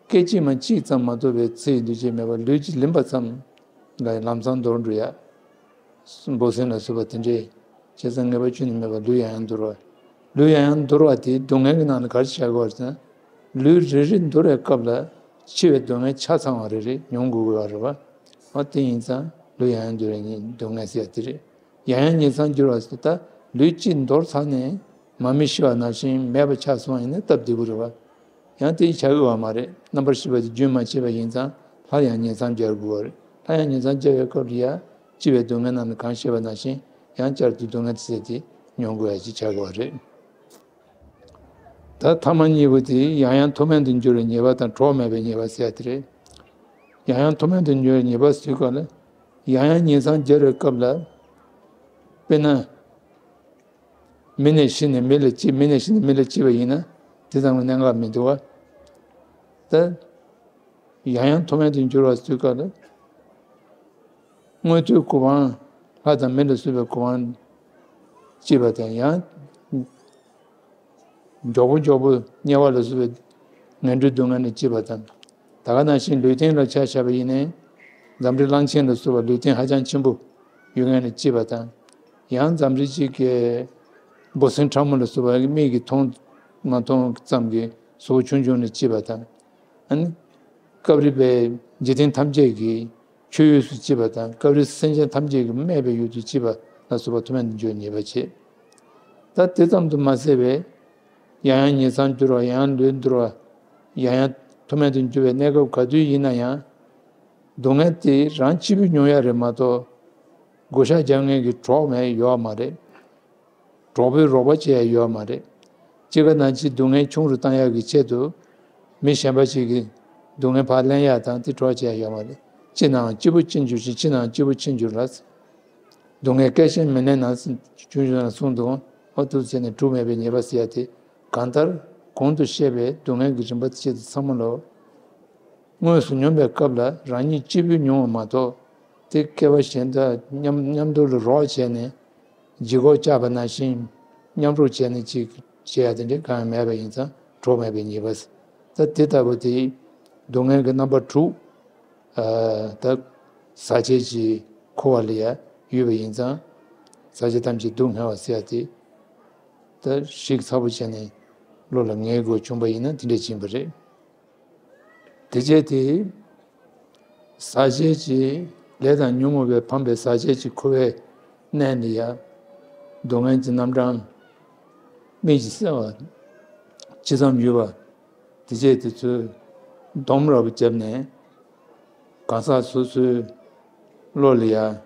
སྐད་ཅིག་མ་གཅིག་ཙམ་མ་གཏོགས་པའི་ཚེ་ཡི་འདུ་བྱེད་མེད་པར་ལུས་ཀྱི་ལེན་པ་ཙམ་ལ་ལམ་སང་འདོར་འགྲོ་ཡ། འབུ་སྲིན་ལ་སོགས་པ་དེ་འདྲའི། བྱས་ཙང་ངེས་པ་ཁྱོན་ནས་མེད་པར་ལུས་ཡང་ཡང་འདོར་བ། ལུས་ཡང་ཡང་འདོར་བ་དེ་སྡུག་བསྔལ་གྱི་ནང་ལ་ག་རེ་བྱ་དགོས་པ་རེད་ཟེར་ན། ལུས་རེ་རེ་འདོར་བའི་སྐབས་ལ་འཆི་བའི་སྡུག་བསྔལ་ཆ་ཚང་བ་རེ་རེ་མྱོང་དགོས་ཀྱི་ཡོད་རེད་བ། འོ་དེ་ཡིན་ཙང་ ལུས་ཡང་ཡང་འགྱུར་བའི་ཉེས་སྡུག་བསྔལ་ཟེར་ཡ་དེ་རེད། ཡང་ཡང་ཉེས་སམ་འགྱུར་བ་ཟེར་ད་ལུས་གཅིག་འདོར་ཚར་ནས་མར་མེ་ཤི་བ་ནང་བཞིན་མེད་པ་ཆགས་སོང་ཡིན་ན་སྟབས་བདེ་པོ་རེད་བ། ཡང་དེ་བྱ་འོས་པ་མ་རེད། རྣམ་པར་ཤེས་པ་དེ་རྒྱུན་མ་ཆད་པ་ཡིན་ཙང་སླར་ཡང་ཉེས་སམ་སྦྱར་དགོས་པ་རེད། སླར་ཡང་ཉེས་སམ་སྦྱར་བའི་སྐབས་ལ་ཡ་སྐྱེས་པའི་སྡུག་བསྔལ་རྣམས་ལ་གང་སྐྱེས་པ་ནང་བཞིན་ཡང་བསྐྱར་དུ་སྡུག་བསྔལ་དེ་ཟད་དེ་མྱོང་དགོས་ཡ་ཅིག་ཆགས་དགོས་པ་རེད། ད་ཐ་མ་གཉིས་པོ་དེ་ཡང་ཡང་མཐོ་དམན་དུ་འགྱུར་བའི་ཉེས་པ་དང་གྲོགས་མེད་པའི་ཉེས་པ་ཟེར་ཡ་དེ་རེད། ཡང་ཡང་མཐོ་དམན་དུ་འགྱུར་བའི་ཉེས་པ་ཟེར་སྐབས་ལ་ཡང་ཡང་ཉེས་སམ་སྦྱར་བའི་སྐབས་ལ། དཔེར་ན། མི་ནས་ཤི་ནས་མི་ལ་སྐྱེ། མི་ནས་ཤི་ནས་མི་ལ་སྐྱེ་བ་ཡིན་ན་དེ་ཙམ་གྱི་གནད་འགག་མི་འདུག་བ། ད། ཡང་ཡང་མཐོ་དམན་དུ་འགྱུར་བ་ཟེར་སྐབས་ལ། མངོན་མཐོའི་གོ་འཕང་། ལྷ་དང་མི་ལ་སོགས་པའི་གོ་འཕང་། སྐྱེས་པ་དང་ཡང་། མགྱོགས་པོ་མགྱོགས་པོ་དམྱལ་བ་ལ་སོགས་པའི་ངན་འགྲོའི་སྡུག་བསྔལ་ནས་སྐྱེས་པ་དང་། ད་ག་ནང་བཞིན་ལུས་རྟེན་ལ་ཆ་བཞག་པ་ཡིན་ནའི། འཛམ་རིག་གླང་ཆེན་ལ་སོགས་པ་ལུས་རྟེན་ཧ་ཅང་ཆེན་པོ་ཡོད་མཁན་ལ་སྐྱེས་པ་དང་། ཡང་འཛམ་རིག་གཅིག་གི་འབུ་སྲིན་ཕྲ་མོ་ལ་སོགས་པ་མིག་གིས་མཐོང་མ་མཐོང་ཙམ་གྱི་བཟོ་བོ་ཆུང་ཆུང་ལ་སྐྱེས་པ་དང་། ཨ་ནི། སྐབས་རེ་བའི་འཇིག་རྟེན་ཐམས་ཅད་ཀྱི་མཆོད་ཡུལ་དུ་སྐྱེས་པ་དང་། སྐབས་རེ་སེམས་ཅན་ཐམས་ཅད་ཀྱི་སྨད་པའི་ཡུལ་དུ་སྐྱེས་པ་ལ་སོགས་པ་མཐོ་དམན་དུ་འགྱུར་ཉེས་པ་བྱེད། ད་དེ་ཙམ་དུ་མ་ཟད་པའི། ཡང་ཡང་ཉེས་སམ་འགྱུར་བ། ཡང་ཡང་ལུས་འདོར་བ། ཡང་ཡང་མཐོ་དམན་དུ་འགྱུར་བའི་གནས་སྐབས་ག་དུས་ཡིན་ན་ཡང་། སྡུག་བསྔལ་དེ་རང་གཅིག་པུས་མྱོང་ཡ་རེད་མ་གཏོགས། བགོ་བཤའ་རྒྱག་མཁན་གྱི་གྲོགས་མེད་ཡོད་མ་རེད། གྲོགས་པོས་རོགས་པ་བྱེད་ཡ་ཡོད་མ་རེད། སྐྱེ་རྒ་ན་འཆིའི་སྡུག་བསྔལ་ཆུང་རུ་བཏང་ཡག་གི་ཆེད་དུ། མི་གཞན་པ་ཞིག་གིས་སྡུག་བསྔལ་ཕར་ལེན་ཡ་དང་དེ་སྤྲོད་བྱེད་ཡ་ཡོད་མ་རེད། སྐྱིད་ནའང་སྐྱིད་པོ་སྐྱེ་འགྱུར་ཞིང་། འཆི་ནའང་སྐྱིད་པོ་འཆི་འགྱུར་ལ། སྡུག་བསྔལ་སྐད་ཅིག་མི་ལེན་ན། ཆུང་ཆུང་ན་གསུངས་འདུག། འོ་དེ་བྱས་ནས་གྲུབ་མེད་པའི་ཉེས་པ་ཟེར་ཡ་དེ། གང་ལྟར་གོང་དུ་བཤད་པའི་སྡུག་བསྔལ་གྱི་རིམ་པ་ཆེད་དུ་ཚང་མ་ལོ། དངོས་སུ་མྱོང་བའི་སྐབས་ལ་རང་ཉིད་གཅིག་པུས་མྱོང་བ་མ་གཏོགས། དེ་སྐྱེ་བ་གཞན་དག་མཉམ་མཉམ་དུ་ལ་རོགས་བྱས་ནས། ལྗིད་ཁོག་བཅག་པ་ནང་བཞིན་མཉམ་རུབ་བྱས་ནས་ཅིག་བྱེད་ཡ་དེ་འདྲ་གང་ཡང་མེད་པ་ཡིན་ཙང་གྲོགས་མེད་པའི་ཉེས་པ། ད་དེ་ལྟ་བུ་དེ་སྡུག་བསྔལ་གྱི་རྣམ་པ་དྲུག། ཨ། ད་ཟག་བཅས་ཀྱི་འཁོར་བ་ལ་ཡང་ཡོད་པ་ཡིན་ཙང་། ཟག་བཅས་ཐམས་ཅད་སྡུག་བསྔལ་བ་ཟེར་ཡ་དེ། ད་ཞིབ་ཚགས་པོ་བྱས་ནས་བློ་ལ་ངེས་དགོས་བྱུང་པ་ཡིན་ན་དེ་འདྲ་ཡིན་པ་རེད། དེ་བྱས་ཏེ། ཟག་བཅས་ཀྱི་ལས་དང་ཉོན་མོངས་པས་འཕངས་པའི་ཟག་བཅས་ཀྱི་འཁོར་བའི་གནས་ལ་ཡང་། སྡུག་བསྔལ་གྱི་རྣམ་གྲངས་དམིགས་ཀྱིས་བསལ་བ་ཇི་ཙམ་ཡོད་པ། དེ་བྱས་དེ་ཚོའི་སྡོམ་ར་བ་བརྒྱབ་ནས། གང་ཟག་སོ་སོའི་བློ་ལ་ཡང་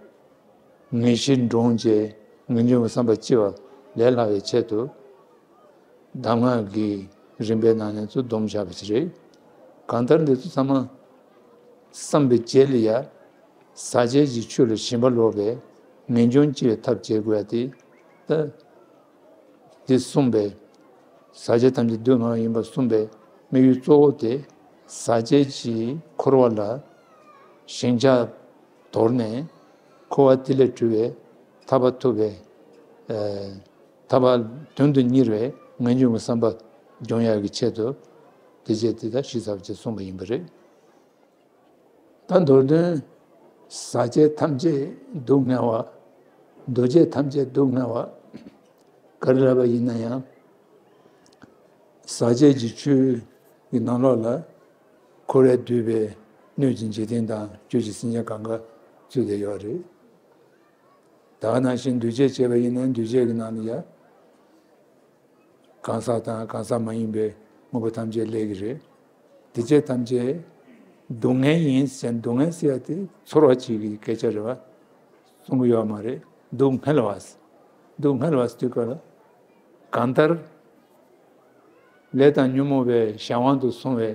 ངེས་ཤེས་འདྲོངས་བྱས་ངེས་འབྱུང་གི་བསམ་པ་སྐྱེ་བ་ལས་སླ་བའི་ཆེད་དུ། གདམས་ངག་གི་རིམ་པའི་ནང་ནས་ཚུར་སྡོམ་བཞག་པ་ཞིག་རེད། གང་ལྟར་འདི་ཚོ་ཚང་མ་བསམ་པའི་རྗེས་ལ་ཡང་ཟག་བཅས་ཀྱི་ཆོས་ལ་ཞེན་པ་ལོག་པའི་ངེས་འབྱུང་སྐྱེ་བའི་ཐབས་བྱེད་དགོས་ཡ་དེ། ད་འདི་གསུངས་པའི་ཟག་བཅས་ཐམས་ཅད་སྡུག་བསྔལ་བ་ཡིན་པར་གསུངས་པའི་དམིགས་ཡུལ་གཙོ་བོ་དེ། ཟག་བཅས་ཀྱི་འཁོར་བ་ལ་ཞེན་ཆགས་དོར་ནས། འཁོར་བ་དེ་ལས་གྲོལ་བའི་ཐར་པ་ཐོབ་པའི། ཨ། ཐར་པ་དོན་དུ་གཉེར་བའི་ངེས་འབྱུང་གི་བསམ་པ་སྦྱོང་ཡག་གི་ཆེད་དུ། དེ་བྱས་དེ་དག་ཞིབ་ཚགས་པོ་བྱས་གསུངས་པ་ཡིན་པ་རེད། ད་མདོར་དོན། ཟག་བཅས་ཐམས་ཅད་སྡུག་བསྔལ་བ། འདུ་བྱེད་ཐམས་ཅད་སྡུག་བསྔལ་བ། ག་རེ་ལབ་པ་ཡིན་ན་ཡང་། ཟག་བཅས་ཀྱི་ཆོས་ཀྱི་ནང་ལོགས་ལ་འཁོར་བས་བསྡུས་པའི་སྣོད་ཀྱི་འཇིག་རྟེན་དང་རྒྱུ་ཀྱི་སེམས་ཅན་གང་ག་ཚུད་བསྡད་ཡོད་རེད། ད་ག་ནང་བཞིན་འདུས་བྱས་བྱས་པ་ཡིན་ན་འདུས་བྱས་ཀྱི་ནང་ལ་ཡང་གང་ཟག་དང་གང་ཟག་མ་ཡིན་པའི་དངོས་པོ་ཐམས་ཅད་སླེབས་ཀྱི་རེད། འདུས་བྱས་ཐམས་ཅད་སྡུག་བསྔལ་ཡིན་ཟེར། སྡུག་བསྔལ་ཟེར་ཡ་དེ་ཚོར་བ་གཅིག་གི་སྐད་ཆ་རེད་བ། གསུང་གི་ཡོད་མ་རེད། སྡུག་བསྔལ་བ། སྡུག་བསྔལ་བ་ཟེར་དུས་སྐབས་ལ། གང་ལྟར། ལས་དང་ཉོན་མོངས་པའི་གཞན་དབང་དུ་སོང་བའི་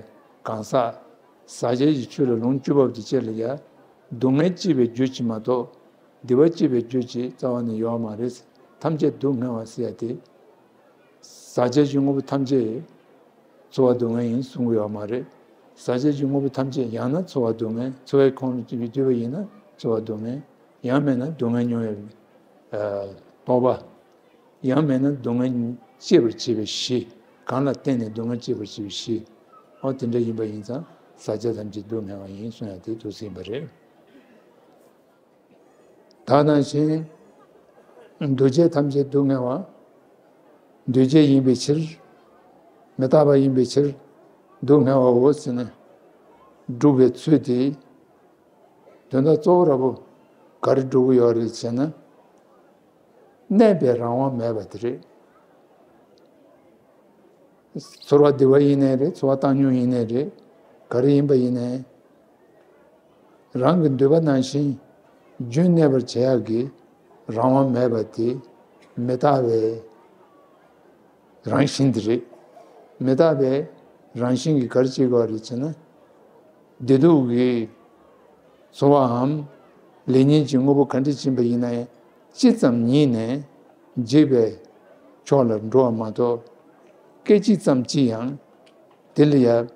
གང་ཟག། ཟག་བཅས་ཀྱི་ཆོས་ལ་ལོངས་སྤྱོད་པ་དེ་བཅས་ལ་ཡང་སྡུག་བསྔལ་སྐྱེད་པའི་རྒྱུ་ཅིག་མ་གཏོགས། བདེ་བ་སྐྱེད་པའི་རྒྱུ་ཅིག་རྩ་བ་ནས་ཡོད་མ་རེད། ཐམས་ཅད་སྡུག་བསྔལ་བ་ཟེར་ཡ་དེ། ཟག་བཅས་ཀྱི་དངོས་པོ་ཐམས་ཅད་ཚོར་བ་སྡུག་བསྔལ་ཡིན་གསུང་གི་ཡོད་མ་རེད། ཟག་བཅས་ཀྱི་དངོས་པོ་ཐམས་ཅད་ཡང་ན་ཚོར་བ་སྡུག་བསྔལ། ཚོར་བའི་ཁོངས་ལ་བསྡུས་པ་ཡིན་ན་ཚོར་བ་སྡུག་བསྔལ། ཡང་མིན་ན་སྡུག་བསྔལ་མྱོང་བའི་རྟོག་པ། ཡང་མིན་ན་སྡུག་བསྔལ་སྐྱེད་པར་བྱེད་པའི་གཞི། གང་ལ་བརྟེན་ནས་སྡུག་བསྔལ་སྐྱེད་པར་བྱེད་པའི་གཞི། འོ་དེ་འདྲ་ཡིན་པ་ཡིན་ཙང་ཟག་བཅས་ཐམས་ཅད་སྡུག་བསྔལ་བ་ཡིན་གསུང་ཡ་དེ་འདུག་སེ་ཡིན་པ་རེད། ད་ནང་བཞིན་འདུ་བྱེད་ཐམས་ཅད་སྡུག་བསྔལ་བ། འདུས་བྱས་ཡིན་པའི་ཕྱིར། མི་རྟག་པ་ཡིན་པའི་ཕྱིར་སྡུག་བསྔལ་བའོ་ཟེར་ནས་སྒྲུབ་པའི་ཚུལ་དེ། དོན་དག་གཙོ་བོ་ར་བོ། ག་རེ་འགྲོ་གི་ཡོད་རེད་ཟེར་ན། གནས་པའི་རང་དབང་མེད་པ་དེ་རེད། ཚོར་བ་བདེ་བ་ཡིན་ནའི་རེད། ཚོར་བ་བཏང་སྙོམས་ཡིན་ནའི་རེད། ག་རེ་ཡིན་པ་ཡིན་ནའི། རང་གི་འདོད་པ་ནང་བཞིན་རྒྱུན་གནས་པར་བྱེད་ཡག་གི་རང་དབང་མེད་པ་དེ་མི་རྟག་པའི་རང་བཞིན་དེ་རེད། མི་རྟག་པའི་རང་བཞིན་གྱིས་ག་རེ་བྱེད་དགོས་རེད་ཟེར་ན། བདེ་སྡུག་གི་ཚོར་བའམ་ལེགས་ཉེས་ཀྱི་དངོས་པོ་ག་འདྲ་ཕྱིན་པ་ཡིན་ན་ཡང་ཅི་ཙམ་ཉིད་ནས་འཇིག་པའི་ཕྱོགས་ལ་འགྲོ་བ་མ་གཏོགས། སྐད་ཅིག་ཙམ་གྱིས་ཡང་དེ་ལ་ཡང་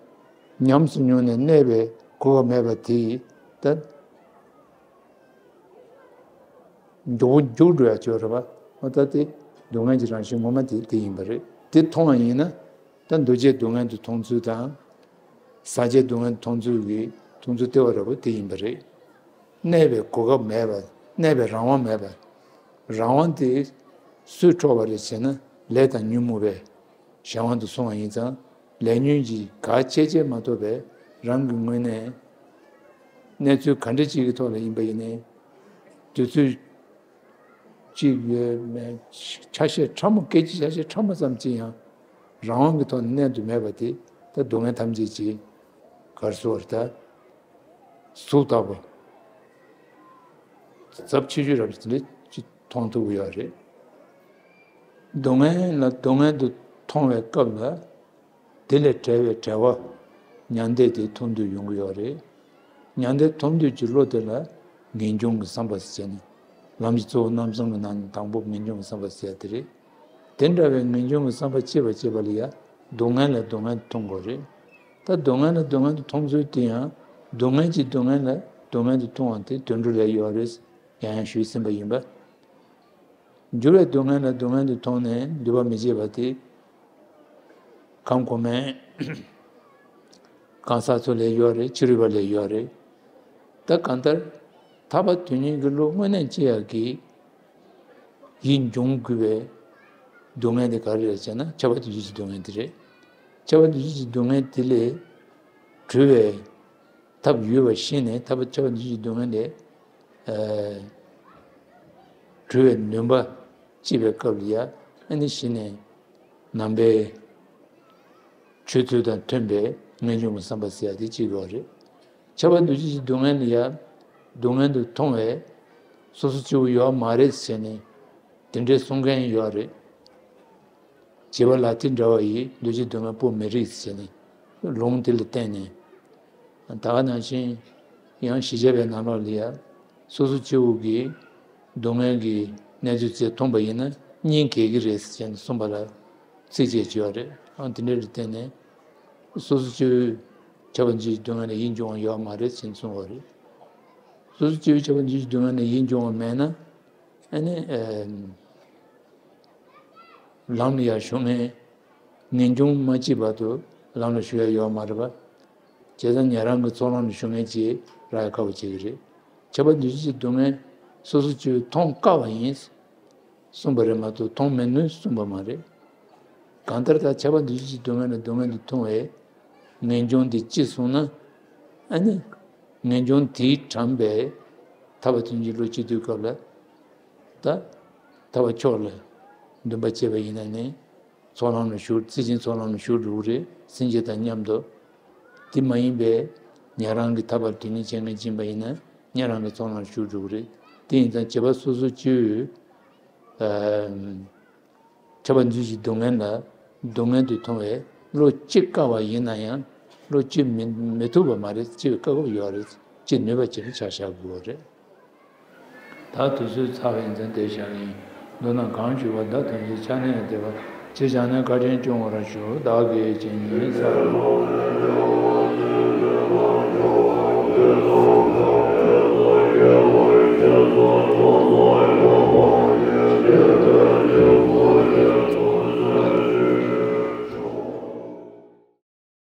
ཉམས་སུ་མྱོང་ནས་གནས་པའི་གོ་སྐབས་མེད་པ་དེ་ད། མགྱོགས་པོ་མཇུག་འགྲོ་ཡ་ཅིག་ཡོད་རེད་པ། འོ་ད་དེ་སྡུག་བསྔལ་གྱི་རང་བཞིན་ངོ་མ་དེ་དེ་ཡིན་པ་རེད། དེ་མཐོང་བ་ཡིན་ན། ད་འདུ་བྱེད་སྡུག་བསྔལ་དུ་མཐོང་ཚུལ་དང་། ཟག་བཅས་སྡུག་བསྔལ་དུ་མཐོང་ཚུལ་གྱི་མཐོང་ཚུལ་ལྟེ་བ་ར་བོ་དེ་ཡིན་པ་རེད། གནས་པའི་གོ་སྐབས་མེད་པ། གནས་པའི་རང་དབང་མེད་པ། རང་དབང་དེ་སུས་འཕྲོག་པ་རེད་ཟེར་ན། ལས་དང་ཉོན་མོངས་པས་གཞན་དབང་དུ་སོང་བ་ཡིན་ཙང་། ལས་ཉོན་གྱིས་ག་བྱས་བྱས་མ་གཏོགས་པའི་རང་གི་ངོས་ནས། གནས་ཚུལ་ག་འདྲ་ཅིག་གི་ཐོག་ལ་ཡིན་པ་ཡིན་ནའི། དུས་ཚོད་ཅིག་ཡོད་མེད། ཆ་ཤས་ཕྲ་མོ། སྐད་ཅིག་ཆ་ཤས་ཕྲ་མོ་ཙམ་ཅིག་ཡང་རང་དབང་གི་ཐོག་ནས་གནས་དུ་མེད་པ་དེ། ད་སྡུག་བསྔལ་ཐམས་ཅད་ཀྱི་གར་སོ་བར་ད་གཟུགས་ལྟ་བུ་ཚབས་ཆེ་ཤོས་རབ་དེ་འདྲ་ཅིག་མཐོང་ཐུབ་ཀྱི་ཡོད་རེད། སྡུག་བསྔལ་ལ་སྡུག་བསྔལ་དུ་མཐོང་བའི་སྐབས་ལ། དེ་ལས་བྲལ་བའི་བྲལ་བ་མྱང་འདས་དེ་མཐོང་འདོད་ཡོང་གི་ཡོད་རེད། མྱང་འདས་མཐོང་འདོད་ཀྱི་བློ་དེ་ལ་ངེས་འབྱུང་གི་བསམ་པ་ཟེར་ནས། ལམ་གྱི་གཙོ་བོ་རྣམ་གསུམ་གྱི་ནང་ནས་དང་པོ་ངེས་འབྱུང་གི་བསམ་པ་ཟེར་ཡ་དེ་རེད། དེ་འདྲ་བའི་ངེས་འབྱུང་གི་བསམ་པ་སྐྱེས་པ་སྐྱེས་པ་ལ་ཡ་སྡུག་བསྔལ་ལ་སྡུག་བསྔལ་དུ་མཐོང་དགོས་རེད། ད་སྡུག་བསྔལ་ལ་སྡུག་བསྔལ་དུ་མཐོང་ཚུལ་དེ་ཡང་སྡུག་བསྔལ་གྱི་སྡུག་བསྔལ་ལ་སྡུག་བསྔལ་དུ་མཐོང་བ་དེ་དུད་འགྲོ་ལས་ཡོད་རེད། ཡང་ཡང་ཞུས་ཟིན་པ་ཡིན་པ། འགྱུར་བའི་སྡུག་བསྔལ་ལ་སྡུག་བསྔལ་དུ་མཐོང་ནས་འདུན་པ་མི་བྱེད་པ་དེ། ཁམས་གོང་མའི་གང་ཟག་ཚོ་ལས་ཡོད་རེད། ཕྱི་རོལ་པ་ལས་ཡོད་རེད། ད་གང་ལྟར་ཐར་པ་དོན་གཉེར་གྱི་བློ་དངོས་གནས་སྐྱེ་ཡག་གི་ཡིད་འབྱུང་དགོས་པའི་སྡུག་བསྔལ་དེ་ག་རེ་རེད་ཟེར་ན། ཁྱབ་པ་དོན་གཅིག་གི་སྡུག་བསྔལ་དེ་རེད། ཁྱབ་པ་དོན་གཅིག་གི་སྡུག་བསྔལ་དེ་ལས་གྲོལ་བའི་ཐབས་ཡོད་པ་ཤེས་ནས། ཐར་པ་ཁྱབ་པ་དོན་གཅིག་གི་སྡུག་བསྔལ་ལས་ཨ་གྲོལ་བའི་ནུས་པ་སྐྱེས་པའི་སྐབས་ལ་ཡ། ཨ་ནི་གཞི་ནས་ནང་པའི་ཆོས་ཚུལ་དང་མཐུན་པའི་ངེས་འབྱུང་གི་བསམ་པ་ཟེར་ཡ་དེ་སྐྱེ་དགོས་རེད། ཁྱབ་པ་དོན་གཅིག་གི་སྡུག་བསྔལ་ལ་ཡ་སྡུག་བསྔལ་དུ་མཐོང་བའི་སོ་སོ་སྐྱེ་བོ་ཡོད་མ་རེད་ཟེར་ནས་དེ་འདྲའི་གསུང་མཁན་ཡོད་རེད། བྱིས་པ་ལག་མཐིལ་འདྲ་བ་ཡིས་འདུ་བྱེད་སྡུག་བསྔལ་སྤོ་མི་རིགས་ཟེར་ནས་ལུང་དེ་ལ་བརྟེན་ནས། ད་ག་ནང་བཞིན་ཡང་ཞི་བྱེད་པའི་ནང་ལོགས་ལ་ཡ་སོ་སོ་སྐྱེ་བོ་གིས་སྡུག་བསྔལ་གྱི་གནས་ཚུལ་དེ་མཐོང་པ་ཡིན་ན་སྙིང་གས་ཀྱི་རེད་ཟེར་ནས་གསུངས་པ་ལ་ཚིགས་བཅད་ཅིག་ཡོད་རེད། ཨང་དེ་འདྲ་ལ་བརྟེན་ནས་སོ་སོ་སྐྱེ་བོས་ཁྱབ་པ་དོན་གཅིག་གི་སྡུག་བསྔལ་ལ་ཡིད་འབྱུང་བ་ཡོད་མ་རེད་ཟེར་ནས་གསུངས་པ་རེད། སོ་སོ་སྐྱེ་བོས་ཁྱབ་པ་དོན་གཅིག་གི་སྡུག་བསྔལ་ལ་ཡིད་འབྱུང་བ་མེད་ན། ཨ་ནི་ཨ་ལམ་ལ་ཡར་ཞུགས་མཁན་ངེས་འབྱུང་མ་སྐྱེས་བར་དུ་ལམ་ལ་ཞུགས་ཡ་ཡོད་མ་རེད་པ། བྱས་ཙང་ཉན་རང་གི་ཚོགས་ལམ་ལ་ཞུགས་མཁན་ཅིག་རག་ཡ་དཀའ་པོ་བྱེད་ཀྱི་རེད། ཁྱབ་པ་དོན་གཅིག་གི་སྡུག་བསྔལ་སོ་སོ་སྐྱེ་བོས་མཐོང་དཀའ་བ་ཡིན་གསུངས་པ་རེད་མ་གཏོགས་མཐོང་མི་ནུས་གསུངས་པ་མ་རེད། གང་ལྟར་ད་ཁྱབ་པ་དོན་གཅིག་གི་སྡུག་བསྔལ་ལ་སྡུག་བསྔལ་དུ་མཐོང་བའི་ངེས་འབྱུང་དེ་སྐྱེས་སོང་ན། ཨ་ནི་ངེས་འབྱུང་དེས་དྲངས་པའི་ཐར་པ་དོན་གཅིག་བློ་སྐྱེ་དུས་སྐབས་ལ། ད་ཐར་པ་མཆོག་ལ་འདུན་པ་བྱས་པ་ཡིན་ན་ནི་ཚོགས་ལམ་ལ་ཞུགས། རྩེ་ཆེན་ཚོགས་ལམ་ལ་ཞུགས་འགྲོ་གི་རེད། སེམས་བསྐྱེད་དང་མཉམ་དུ། དེ་མ་ཡིན་པའི་ཉན་རང་གི་ཐར་པ་ལ་དོན་གཉེར་བྱེད་མཁན་ཡིན་པ་ཡིན་ན་ཉན་རང་གི་ཚོགས་ལམ་ལ་ཞུགས་འགྲོ་གི་རེད། དེ་ཡིན་ཙང་བྱེད་པ་སོ་སོ་སྐྱེ་བོས། ཨ། ཁྱབ་པ་དོན་གཅིག་གི་སྡུག་བསྔལ་ལ་སྡུག་བསྔལ་དུ་མཐོང་བའི་བློ་སྐྱེ་དཀའ་བ་ཡིན་ན་ཡང་། བློ་སྐྱེ་མི་མི་ཐུབ་པ་མ་རེད། སྐྱེ་བའི་དཀའ་ཁག་ཡོད་རེད། སྐྱེ་ནུས་པ་ཅིག་ལ་ཆ་བཞག་དགོས་པ་རེད། ད་དུས་ཚོད་ཚར་བ་ཡིན་ཙང་དེ་བཞག་ཡིན། མདོར་ན་གང་ཞུས་པ་དག་ཐམས་ཅད་ཆ་གནས་བདེ་བ་ཅིག་བྱུང་ནས་བཀའ་དྲིན་སྐྱོང་བར་ཞུ། བདག་གིས་ཇི་སྙེད་བསམ།